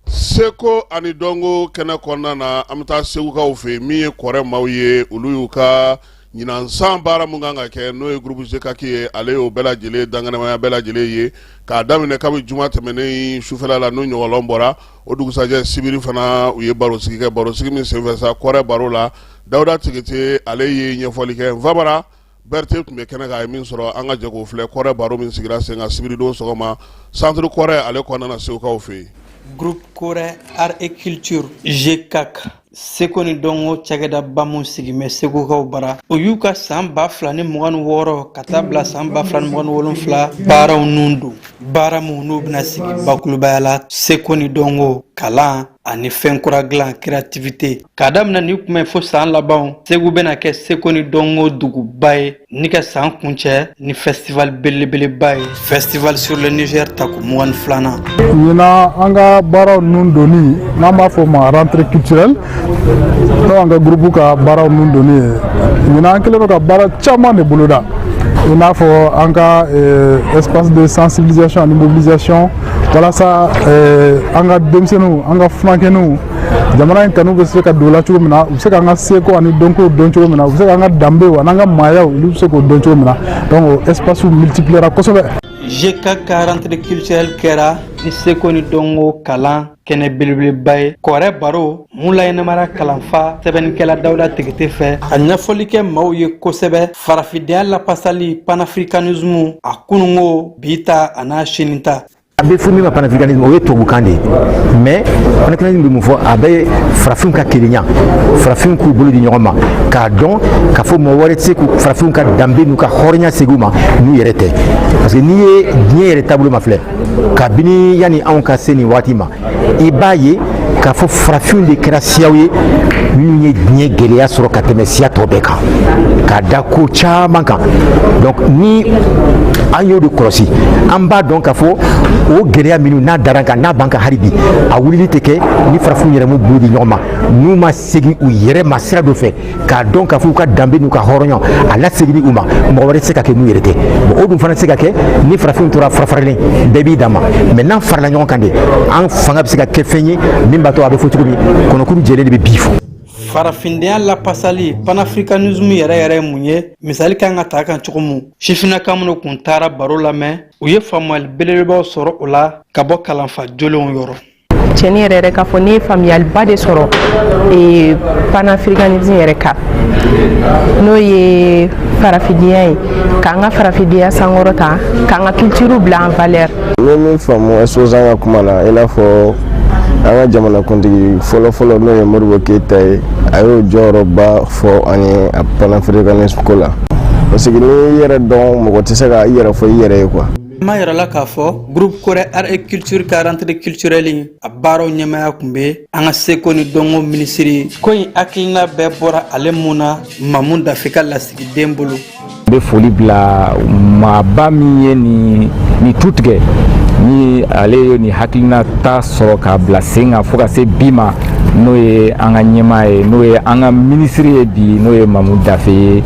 Seko ani dɔnko kɛnɛ kɔnɔna na, an bɛ taa Segukaw fɛ yen. Min ye Kɔrɛ maaw ye, olu y'u ka ɲinan san baara mun kan ka kɛ, n'o ye groupe GCAC ye, ale y'o bɛɛ lajɛlen dankɛnɛmaya bɛɛ lajɛlen ye k'a daminɛ kabi juma tɛmɛnen sufɛla la, n'o ɲɔgɔlɔn bɔra. O dugusajɛ sibiri fana, u ye barosigi kɛ. Barosigi min senfɛ sa, Kɔrɛ baro la, Dawuda Tigete, ale ye ɲɛfɔli kɛ. Nfamara Berete tun bɛ kɛnɛ kan, a ye min sɔrɔ, an ka jɛ k'o filɛ. Kɔrɛ baro min sigira sen kan sibiridon sɔgɔma, centre Kɔrɛ ale kɔnɔna na, Segukaw fɛ yen. Groupe Kɔrɛ Art et Culture GCAC, seko ni dɔnko cakɛdaba mun sigin bɛ Segukaw bara, o y'u ka san 2026 ka taa bila san 2027 baaraw nun don, baara mun n'u bɛna sigi bakurubaya la seko ni dɔnko, kalan ani fɛn kura dilan, créativité. K'a daminɛ nin kuma fo san laban, Segu bɛna kɛ seko ni dɔnko duguba ye, ni ka san kuncɛ ni festival belebeleba ye, festival sur le Niger tako 22nan. Ɲinan, an ka baaraw nun donni, n'an b'a fɔ o ma rentrée culturelle, n'o y'an ka groupe ka baaraw nun donni ye. Ɲinan, an kɛlen don ka baara caman de boloda, i n'a fɔ an ka espace de sensibilisation ani mobilisation, walasa an ka denmisɛnninw, an ka funankɛninw, jamana in kanu bɛ se ka don la cogo min na, u bɛ se k'an ka seko ani dɔnkow dɔn cogo min na, u bɛ se k'an ka danbew ani an ka maayaw, olu bɛ se k'o dɔn cogo min na. Donc o espace multipliera kosɛbɛ. GCAC ka rentrée culturelle kɛra ni seko ni dɔnko kalan kɛnɛ belebeleba ye. Kɔrɛ baro mun laɲɛnamara kalanfa sɛbɛnnikɛla Dawuda Tigete fɛ, ka ɲɛfɔli kɛ maaw ye kosɛbɛ farafindenya lapasali, panafricanisme, a kununko, bi ta a n'a sini ta. A bɛ fɔ min ma panafricanisme, o ye tubabukan de ye, mais panafricanisme bɛ mun fɔ? A bɛ farafinw ka kelenya, farafinw k'u bolo di ɲɔgɔn ma, k'a dɔn k'a fɔ mɔgɔ wɛrɛ tɛ se k'u farafinw ka danbe n'u ka hɔrɔnya segin u ma n'u yɛrɛ tɛ. Parce que n'i ye diɲɛ yɛrɛ taabolo ma filɛ, kabini yanni anw ka se nin waati ma, i b'a ye k'a fɔ farafinw de kɛra siyaw ye minnu ye diɲɛ gɛlɛya sɔrɔ ka tɛmɛ siya tɔ bɛɛ kan, k'a da ko caman kan. Donc ni an y'o de kɔlɔsi, an b'a dɔn k'a fɔ o gɛlɛya minnu n'a dara kan, n'a b'an kan hali bi, a wulili tɛ kɛ ni farafinw yɛrɛ m'u bolo di ɲɔgɔn ma, n'u ma segin u yɛrɛ ma sira dɔ fɛ, k'a dɔn k'a fɔ u ka danbe n'u ka hɔrɔnya a laseginni u ma, mɔgɔ wɛrɛ tɛ se ka kɛ n'u yɛrɛ tɛ. Bon, o dun fana tɛ se ka kɛ ni farafinw tora farafaralen, bɛɛ b'i dan ma. Mais n'an farala ɲɔgɔn kan de, an fanga bɛ se ka kɛ fɛn ye min b'a to a bɛ fɔ cogo min, kɔnɔkuru jɛlen de bɛ bi fɔ. Farafindenya lapasali, panafricanisme yɛrɛ yɛrɛ ye mun ye, misali kan ka ta kan cogo mun, sifinnaka minnu kun taara baro lamɛn, u ye faamuyali belebelebaw sɔrɔ o la ka bɔ kalanfa jolenw yɔrɔ. Cɛni yɛrɛ yɛrɛ k'a fɔ, ne ye faamuyaliba de sɔrɔ panafricanisme yɛrɛ kan, n'o ye farafidenya ye, k'an ka farafidenya sankɔrɔta, k'an ka culture bila en valeur. N ye min faamu exposant ka kuma na, i n'a fɔ an ka jamanakuntigi fɔlɔ-fɔlɔ, n'o ye Modibo Keyita ye, a y'o jɔyɔrɔba fɔ an ye a panafricanisme ko la, parce que n'i y'i yɛrɛ dɔn, mɔgɔ tɛ se ka i yɛrɛ fɔ i yɛrɛ ye quoi. Ma yɛrɛla k'a fɔ groupe Kɔrɛ Art et Culture ka rentrée culturelle, a baaraw ɲɛmaya kun bɛ an ka seko ni dɔnko minisiri. Ko in hakilina bɛɛ bɔra ale mun na, Mamu Dafe ka lasigiden bolo. N bɛ foli bila maaba min ye nin tu tigɛ, ni ale ye nin hakilina ta sɔrɔ k'a bila sen kan fo ka se bi ma, n'o ye an ka ɲɛmaa ye, n'o ye an ka minisiri ye bi, n'o ye Mamu Dafe ye,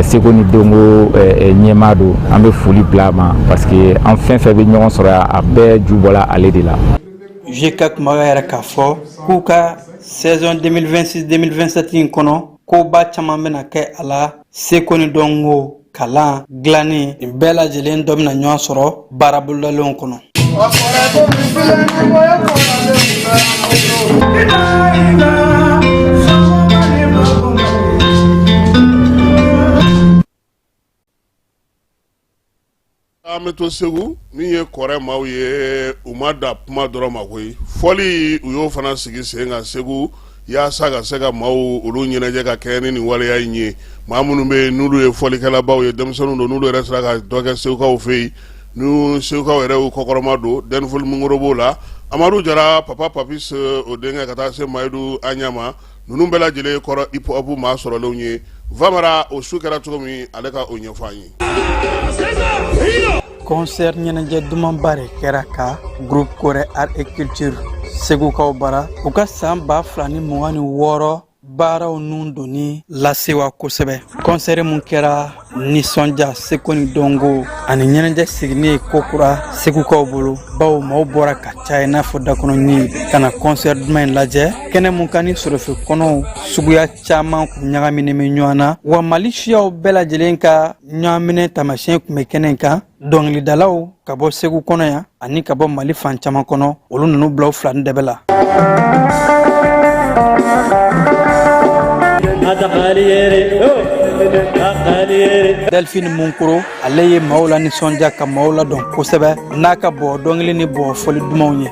seko ni dɔnko ɲɛmaa don. An bɛ foli bila a ma parce que an fɛn fɛn bɛ ɲɔgɔn sɔrɔ yan, a bɛɛ ju bɔla ale de la. GCAC maaw yɛrɛ k'a fɔ k'u ka saison 2026-2027 in kɔnɔ, koba caman bɛna kɛ a la, seko ni dɔnko, kalan, dilanni, nin bɛɛ lajɛlen dɔ bɛna ɲɔgɔn sɔrɔ baara bolodalenw kɔnɔ. An bɛ to Segu. Min ye Kɔrɛ maaw ye, u ma da kuma dɔrɔn ma koyi, fɔli u y'o fana sigi sen kan Segu yaasa ka se ka maaw olu ɲɛnajɛ ka kɛ ni nin waleya in ye. Maa minnu bɛ yen, n'olu ye fɔlikɛlabaw ye, denmisɛnninw don, n'olu yɛrɛ sera ka dɔ kɛ Segukaw fɛ yen, n'u Segukaw yɛrɛ y'u kɔkɔrɔma don. Dɛnfoli Mungoro b'o la, Amadu Jara, Papa Papis o denkɛ, ka taa se Mayidu Aɲa ma. Ninnu bɛɛ lajɛlen kɔrɔ hip hop maa sɔrɔlenw ye. Vamara, o su kɛra cogo min, ale ka o ɲɛfɔ an ye. Concert ɲɛnajɛ dumanba de kɛra ka groupe Kɔrɛ Art et Culture Segukaw bara, u ka san 2026 baaraw nun donni lasewa kosɛbɛ. Concert mun kɛra nisɔndiya, seko ni dɔnko ani ɲɛnajɛ sigilen ye kokura Segukaw bolo, bawo maaw bɔra ka caya i n'a fɔ dakɔnɔɲin ka na concert duman in lajɛ. Kɛnɛ mun kan ni sorofe kɔnɔw suguya caman kun ɲagaminen bɛ ɲɔgɔn na, wa Mali siyaw bɛɛ lajɛlen ka ɲɔgɔnminɛ taamasiyɛn kun bɛ kɛnɛ in kan. Dɔnkilidalaw ka bɔ Segu kɔnɔ yan ani ka bɔ Mali fan caman kɔnɔ, olu nanu bila u fila ni dɛbɛ la. Delphine Munkoro, ale ye maaw la nisɔndiya ka maaw ladɔn kosɛbɛ n'a ka bɔ dɔnkili ni bɔ fɔli dumanw ye.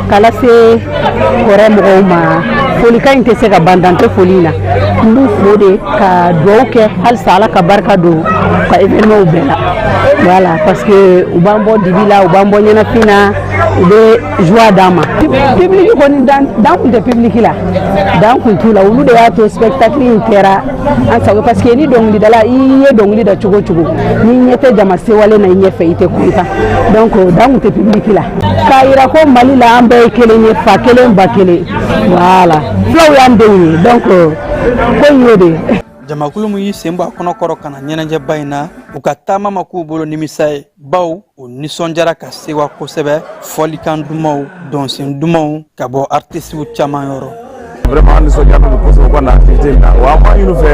K'a lase Kɔrɛ mɔgɔw ma, folikan in tɛ se ka ban, dan tɛ foli in na. N b'u fo de ka dugawu kɛ halisa, Ala ka barika don ka événement bɛɛ la. Voilà, parce que u b'an bɔ dibi la, u b'an bɔ ɲɛnafin na, u bɛ joie d'an ma. Public kɔni, dan kun tɛ public la, dan kun t'u la. Olu de y'a to spectacle in kɛra an sago, parce que ni dɔnkilidala, i ye dɔnkili da cogo o cogo, n'i ɲɛ tɛ jama sewalen na i ɲɛfɛ, i tɛ content. Donc dan kun tɛ public la. K'a yira ko Mali la, an bɛɛ ye kelen ye, fa kelen, ba kelen. Voilà, fulaw y'an denw ye, donc ko in y'o de ye. Jamakulu min y'i sen bɔ a kɔnɔ kɔrɔ ka na ɲɛnajɛba in na, u ka taama ma k'u bolo nimisa ye, baw u nisɔndiyara ka sewa kosɛbɛ, fɔlikan dumanw, dɔnsen dumanw ka bɔ artisiw caman yɔrɔ. Vraiment, an nisɔndiyalen don kosɛbɛ u ka na activité in na. Wa an b'a ɲini u fɛ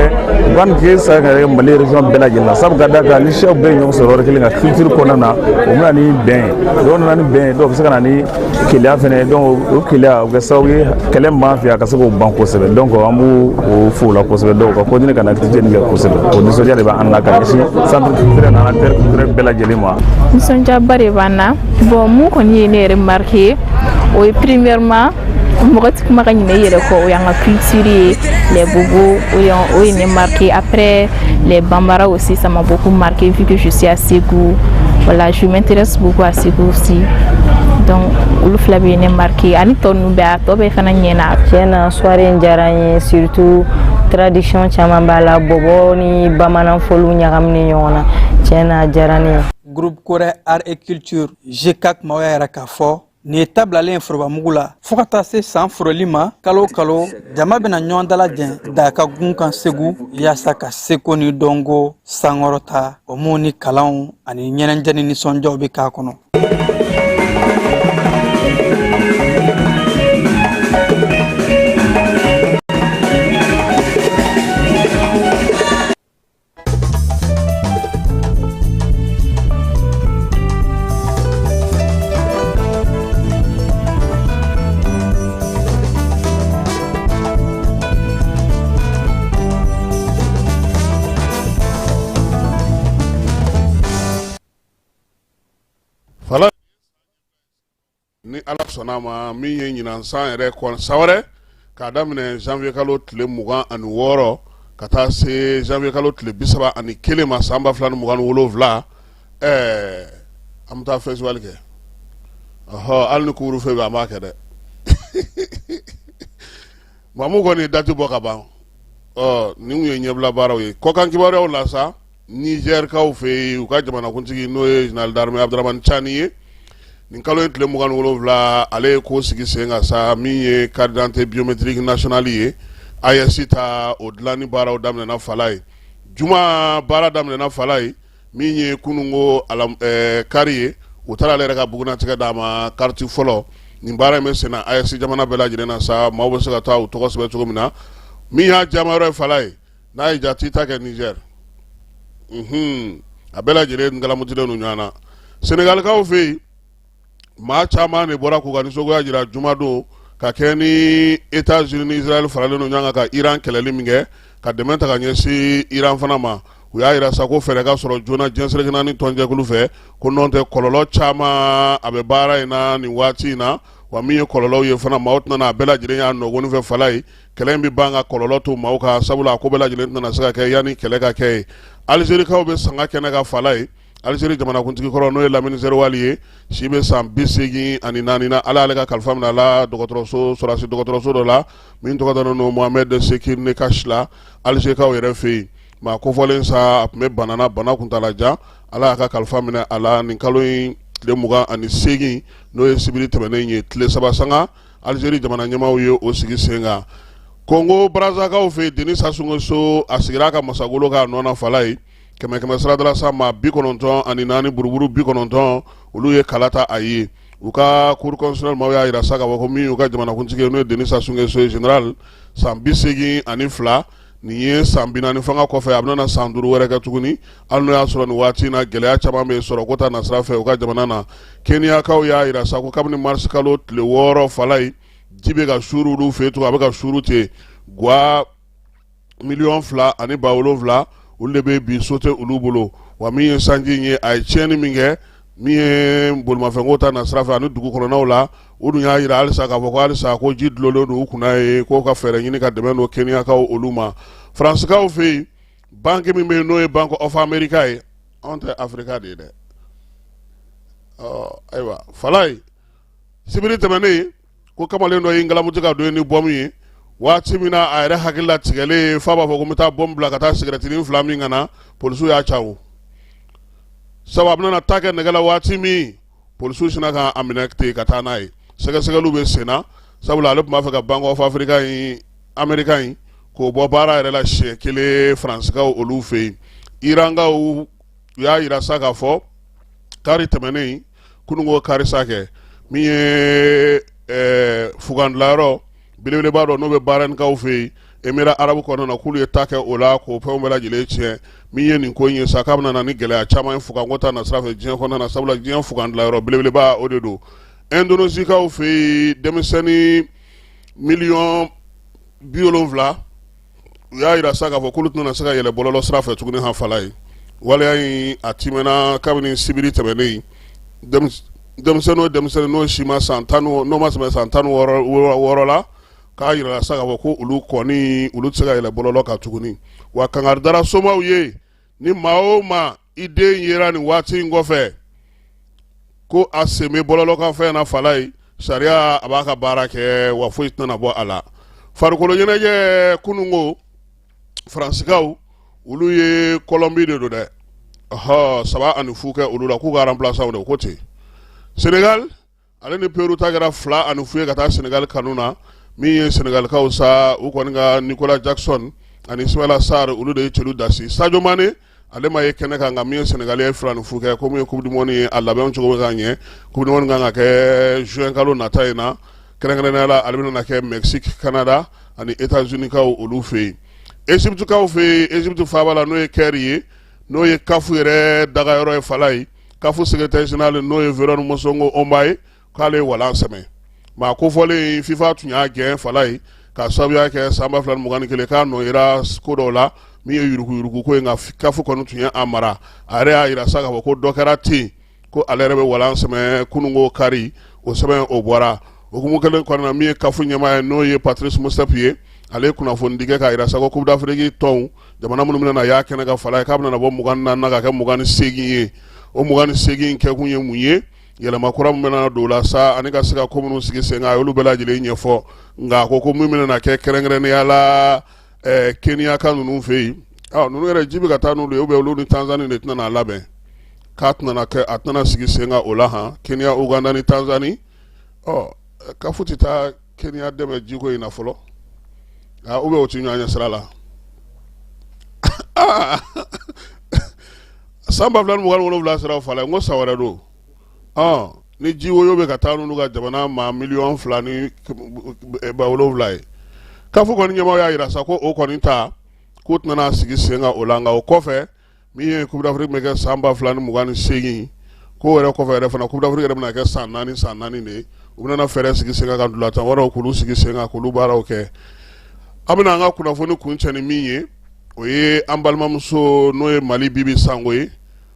u ka nin kɛ sa ka kɛ Mali région bɛɛ lajɛlen na, sabu ka d'a kan ni siyaw bɛɛ ye ɲɔgɔn sɔrɔ yɔrɔ kelen ka culture kɔnɔna na, o bɛ na ni bɛn ye. Dɔw nana ni bɛn ye, dɔw bɛ se ka na ni keleya fɛnɛ ye. Donc o keleya, o bɛ kɛ sababu ye kɛlɛ min b'an fɛ yan, ka se k'o ban kosɛbɛ. Donc an b'u o fo o la kosɛbɛ. Donc ka continuer ka na activité nin kɛ kosɛbɛ, o nisɔndiya de b'an na ka ɲɛsin centre culturel n'an acteur culturel bɛɛ lajɛlen ma. Nisɔndiyaba de b'an na. Bon, mun kɔni ye ne yɛrɛ marqué, o ye premièrement, mɔgɔ tɛ kuma ka ɲinɛ i yɛrɛ kɔ, o y'an ka culture ye, les bobos, o ye ne marqué. Après, les bambara aussi, ça m'a beaucoup marqué vu que je suis à Ségou. Voilà, je m'intéresse beaucoup à Ségou aussi, donc olu fila bɛ ne marqué, ani tɔ ninnu bɛɛ, a tɔ bɛɛ fana ɲɛna. Tiɲɛ na, soirée in diyara n ye, surtout tradition caman b'a la, bɔbɔ ni bamanan foliw ɲagaminen ɲɔgɔn na. Tiɲɛ na, a diyara ne ye. Groupe Kɔrɛ Art et Culture GCAC maaw y'a yira k'a fɔ Nin ye tabilalen ye forobamugu la fo ka taa se san foroli ma. Kalo o kalo, jama bɛna ɲɔgɔn dalajɛ Daka gun kan Segu, yaasa ka seko ni dɔnko sankɔrɔta, o mun ni kalanw ani ɲɛnajɛ ni nisɔndiyaw bɛ k'a kɔnɔ. Fala Ni ala sɔnna a ma, min ye ɲinan san yɛrɛ kɔnɔ, san wɛrɛ k'a daminɛ janvier kalo tile 26 ka taa se janvier kalo tile 31 ma san 2027, ɛɛ an bɛ taa festival kɛ. Ɔhɔ, hali ni couvre-feu bɛ, an b'a kɛ dɛ. Mamu kɔni ye date bɔ ka ban. Ɔ nin ye ɲɛbila baaraw ye. Kɔkan kibaruyaw la sa, Nizɛrikaw fɛ yen, u ka jamanakuntigi n'o ye général d'armée Abdramani Cani ye, nin kalo in tile 27, ale ye ko sigi sen kan sa, min ye carte d'identité biométrique nationale ye, AES ta, o dilanni baaraw daminɛna Falaye juma. Baara daminɛna Falaye min ye kununko kari ye, u taara ale yɛrɛ ka bugunnatigɛ d'a ma, carte fɔlɔ. Nin baara in bɛ senna AES jamana bɛɛ lajɛlen na sa, maaw bɛ se ka taa u tɔgɔ sɛbɛn cogo min na. Min y'a jamayɔrɔ ye Falaye, n'a ye jati ta kɛ Niger, a bɛɛ lajɛlen galamutilen don ɲɔgɔn na. Senegalikaw fɛ yen, maa caman de bɔra k'u ka nisɔngoya jira jumadon ka kɛ ni États-Unis ni Israël faralen don ɲɔgɔn kan ka Iran kɛlɛli min kɛ, ka dɛmɛ ta ka ɲɛsin Iran fana ma. U y'a jira sa ko fɛɛrɛ ka sɔrɔ joona diɲɛ seleke naani tɔnjɛkulu fɛ, ko nɔn tɛ kɔlɔlɔ caman a bɛ baara in na nin waati in na. Wa min ye kɔlɔlɔw ye fana, maaw tɛna a bɛɛ lajɛlen y'a nɔgɔni fɛ Falaye. Kɛlɛ in bɛ ban ka kɔlɔlɔ to maaw kan, sabula a ko bɛɛ lajɛlen tɛna se ka kɛ yanni kɛlɛ ka kɛ ye. Alizerikaw bɛ sanga kɛnɛ kan Falaye. Alizeri jamanakuntigi kɔrɔ, n'o ye Lamini Zeriwali ye, si bɛ san 84 na, Ala y'ale ka kalifa minɛ a la dɔgɔtɔrɔso, sɔrɔdasi dɔgɔtɔrɔso dɔ la min tɔgɔ dalen don Mohamed Sekir Nekash la, Alizerikaw yɛrɛ fɛ yen. Maa kofɔlen sa, a tun bɛ bana na, bana kuntaala jan. Ala y'a ka kalifa minɛ a la nin kalo in tile 28, n'o ye sibiri tɛmɛnen ye. Tile saba sanga, Alizeri jamana ɲɛmaaw ye o sigi sen kan. Kongo Brazakaw fɛ yen, Denis Sassou Nguesso, a sigira a ka masagolo kan a nɔ na Falaye. Kɛmɛ kɛmɛ sarada sa, maa 94 buruburu 90, olu ye kala ta a ye. U ka cour constitutionnelle maaw y'a jira sa k'a fɔ ko min y'u ka jamanakuntigi ye, n'o ye Denis Sassou Nguesso ye, général, san 82 nin ye, san 40 fanga kɔfɛ, a bɛna san 5 wɛrɛ kɛ tuguni, hali n'o y'a sɔrɔ nin waati in na gɛlɛya caman bɛ sɔrɔ ko ta nasira fɛ u ka jamana na. Keniyakaw y'a jira sa ko kabini marisi kalo tile 6 Falaye, ji bɛ ka suuru olu fɛ yen tugun, a bɛ ka suuru ten. Gwa miliyɔn 2 ani ba 7, olu de bɛ bi so tɛ olu bolo. Wa min ye sanji in ye, a ye tiɲɛni min kɛ, min ye bolimafɛnko ta nasira fɛ ani dugu kɔnɔnaw la, u dun y'a jira halisa k'a fɔ ko halisa ko ji dulonnen don u kunna ye, k'o ka fɛɛrɛ ɲini ka dɛmɛ don Keniyakaw olu ma. Faransikaw fɛ yen, banque min bɛ yen, n'o ye Bank of America ye, anw tɛ Afrika de ye dɛ. Ɔ ayiwa Falaye, sibiri tɛmɛnen, ko kamalen dɔ y'i ngalamuti ka don ni bɔmu ye. Waati min na a yɛrɛ hakili latigɛlen f'a b'a fɔ ko n bɛ taa bɔmu bila ka taa sigɛrɛtinin fila min ka na, polisiw y'a cawo, sabu a bɛna ta kɛ nɛgɛ la. Waati min polisiw sinna ka a minɛ ten ka taa n'a ye, sɛgɛsɛgɛliw bɛ sen na, sabula ale tun b'a fɛ ka Bank of Africa in, Amerika in, k'o bɔ baara yɛrɛ la siɲɛ kelen Faransikaw olu fɛ yen. Irankaw, u y'a jira sa k'a fɔ kari tɛmɛnen, kununko kari sa kɛ, min ye fugan dilanyɔrɔ belebeleba dɔ n'o bɛ Bahrainkaw fɛ yen, Émirats arabes kɔnɔna na, k'olu ye ta kɛ o la k'o fɛnw bɛɛ lajɛlen tiɲɛ. Min ye nin ko in ye sa, k'a bɛna na ni gɛlɛya caman ye fuganko ta nasira fɛ diɲɛ kɔnɔna na, sabula diɲɛ fugan dilanyɔrɔ belebeleba o de don. Indonésikaw fɛ yen, denmisɛnnin miliyɔn 70, u y'a jira sa k'a fɔ k'olu tɛna se ka yɛlɛ bɔlɔlɔ sira fɛ tuguni han Falaye. Waleya in a timɛna kabini sibiri tɛmɛnen. Denmisɛnnin o denmisɛnnin n'o si ma san tan, n'o ma tɛmɛ san 16 la, k'a jira sa k'a fɔ ko olu kɔni, olu tɛ se ka yɛlɛ bɔlɔlɔ kan tuguni. Wa kangari dara somaw ye, ni maa o maa i den yera nin waati in kɔfɛ ko a sen bɛ bɔlɔlɔ kan fɛn na Falaye, sariya a b'a ka baara kɛ, wa foyi tɛna bɔ a la. Farikolo ɲɛnajɛ, kununko Faransikaw, olu ye Colombie de don dɛ, ɔhɔ, 3-0 kɛ olu la, k'u ka remplaçant de ko ten. Sénégal Ale ni Peru ta kɛra 2-0 ye ka taa Senegal kanu na. Min ye Senegalikaw sa, u kɔni ka Nicolas Jackson ani Ismaila Sarr, olu de ye celu dasi. Sadio Mane, ale ma ye kɛnɛ kan, nka min ye Senegal ye 2-0 kɛ. Ko min ye Coupe du Monde ye, a labɛnw cogo bɛ ka ɲɛ. Coupe du Monde kan ka kɛ juin kalo nata in na, kɛrɛnkɛrɛnnenya la ale bɛna kɛ Mexique, Canada ani États-Unis kaw olu fɛ yen. Égypte kaw fɛ yen, Égypte faaba la, n'o ye Caire ye, n'o ye CAF yɛrɛ dagayɔrɔ ye fala ye, CAF secrétaire général, n'o ye Veron Mosongo Omba ye, k'ale ye walan sɛmɛ. Maa kofɔlen FIFA tun y'a gɛn fala ye k'a sababuya kɛ san 2021 k'a nɔ yera ko dɔw la min ye yuruguyurugu ko ye, nka CAF kɔni tun ye a mara. A yɛrɛ y'a jira sa k'a fɔ ko dɔ kɛra ten, ko ale yɛrɛ bɛ walan sɛmɛ kununko kari. O sɛbɛn o bɔra hukumu kelen kɔnɔna na. Min ye CAF ɲɛmaa ye, n'o ye Patrice Motsepe ye, ale ye kunnafonidi kɛ k'a jira sa ko Coupe d'Afrique tɔnw jamana minnu bɛna y'a kɛnɛ kan fala ye, k'a bɛna bɔ 24 na ka kɛ 28 ye. O 28 kɛkun ye mun ye? Yɛlɛma kura min bɛna don o la sa, ani ka se ka ko minnu sigi sen kan, a y'olu bɛɛ lajɛlen ɲɛfɔ. Nka a ko ko min bɛna kɛ kɛrɛnkɛrɛnnenya la Keniyaka ninnu fɛ yen, ninnu yɛrɛ ji bɛ ka taa n'olu ye, ou bien olu ni Tanzanie de tɛna n'a labɛn, k'a tɛna kɛ, a tɛna sigi sen kan o la han. Kenya, Uganda ni Tanzanie, ɔ CAF tɛ taa Kenya dɛmɛ jiko in na fɔlɔ, ou bien o tɛ ɲɔgɔn ɲɛ sira la. San 2027 siraw fala n ko san wɛrɛ don, ni ji woyo bɛ ka taa n'olu ka jamana maa 2,7 miliyɔn ye. CAF kɔni ɲɛmaaw y'a jira sa ko o kɔni ta k'u tɛna sigi sen kan o la. Nka o kɔfɛ, min ye Coupe d'Afrique bɛ kɛ san 2028, k'o yɛrɛ kɔfɛ yɛrɛ fana, Coupe d'Afrique yɛrɛ bɛna kɛ san naani san naani de ye. U bɛna fɛɛrɛ sigi sen kan ka ntolatan wɛrɛw k'olu sigi sen kan k'olu baaraw kɛ. An bɛna an ka kunnafoni kuncɛ ni min ye, o ye an balimamuso, n'o ye Mali Bibi Sango ye.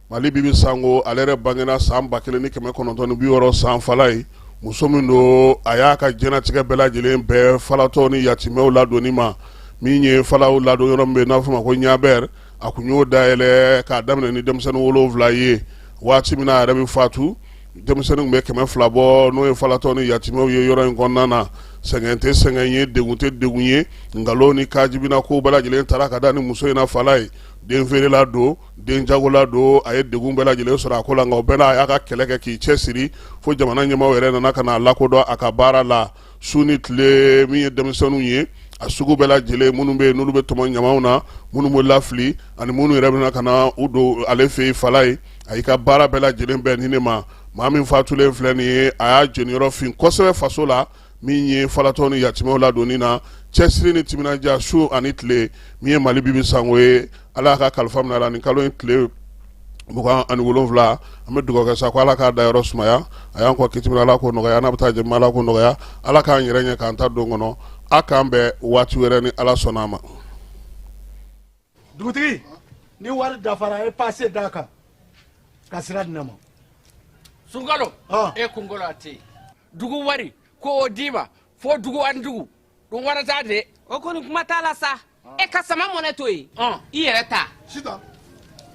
Mali Bibi Sango, ale yɛrɛ bangena san 1960 san fala ye. Muso min don, a y'a ka diɲɛnatigɛ bɛɛ lajɛlen bɛɛ falatɔw ni yatimɛw ladonni ma. Min ye falaw ladon yɔrɔ min bɛ yen n'a fɔ ma ko Ɲabɛri, a kun y'o dayɛlɛ k'a daminɛ ni denmisɛnnin 7 ye. Waati min na a yɛrɛ bɛ fatu, denmisɛnnin bɛ 200 bɔ, n'o ye falatɔ ni yatimɛw ye yɔrɔ in kɔnɔna na. Sɛgɛn tɛ sɛgɛn ye, degun tɛ degun ye, nkalon ni kajibina ko bɛɛ lajɛlen taara ka da ni muso in na fala ye. Den feerela don, den jagola don, a ye degun bɛɛ lajɛlen sɔrɔ a ko la, nka o bɛɛ n'a, a y'a ka kɛlɛ kɛ k'i cɛ siri fo jamana ɲɛmaaw yɛrɛ nana ka n'a lakodɔn a ka baara la. Su ni tile, min ye denmisɛnninw ye a sugu bɛɛ lajɛlen, minnu bɛ yen n'olu bɛ tɔmɔ ɲamaw na, minnu bɛ lafili ani minnu yɛrɛ bɛna ka na u don ale fɛ yen fala ye, a y'i ka baara bɛɛ lajɛlen bɛn ni ne ma. Maa min fatulen filɛ nin ye, a y'a jeniyɔrɔ fin kosɛbɛ faso la, min ye falatɔ ni yatimɛw ladonni na, cɛsiri ni timinandiya su ani tile. Min ye Mali Bibi Sango ye, Ala y'a ka kalifa minɛ a la nin kalo in tile 27. An bɛ dugawu kɛ sa ko Ala k'a dayɔrɔ sumaya. A y'an kɔ kiti min, Ala k'o nɔgɔya. N'a bɛ taa jɛ, Ala k'o nɔgɔya. Ala k'an yɛrɛ ɲɛ k'an ta don kɔnɔ. A k'an bɛn waati wɛrɛ ni Ala sɔnna a ma. Dugutigi, ni wari dafara, e pase d'a kan ka sira di ne ma. Sunkalo, e kunkolo a tɛ yen. Dugu wari ko o d'i ma fo dugu ani dugu dun wara t'a de. O kɔni kuma t'a la sa. E ka sama mɔnɛ to yen, i yɛrɛ ta. Sitan,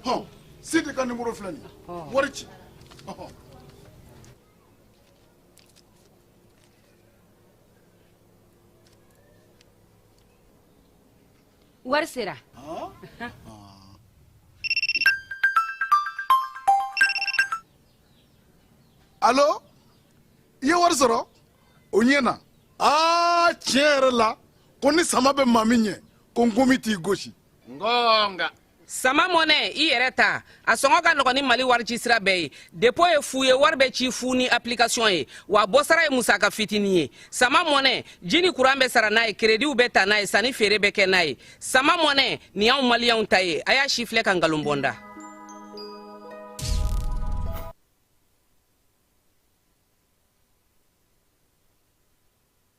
hɔn, Sidi ka nimoro filɛ nin ye, wari ci. Wari sera. Alo, i ye wari sɔrɔ? O ɲɛna. Aa, tiɲɛ yɛrɛ la, ko ni sama bɛ maa min ɲɛ, ko nkomi t'i gosi. Ngonga. Sama mɔnɛ, i yɛrɛ ta, a sɔngɔ ka nɔgɔn ni Mali wari ci sira bɛɛ ye. Dépôt ye fu ye, wari bɛ ci fu ni application ye, wa bɔsara ye musaka fitinin ye. Sama mɔnɛ, ji ni kuran bɛ sara n'a ye, créditw bɛ ta n'a ye, sanni feere bɛ kɛ n'a ye. Sama mɔnɛ nin y'anw maliyɛnw ta ye. A y'a si filɛ ka nkalon bɔnda.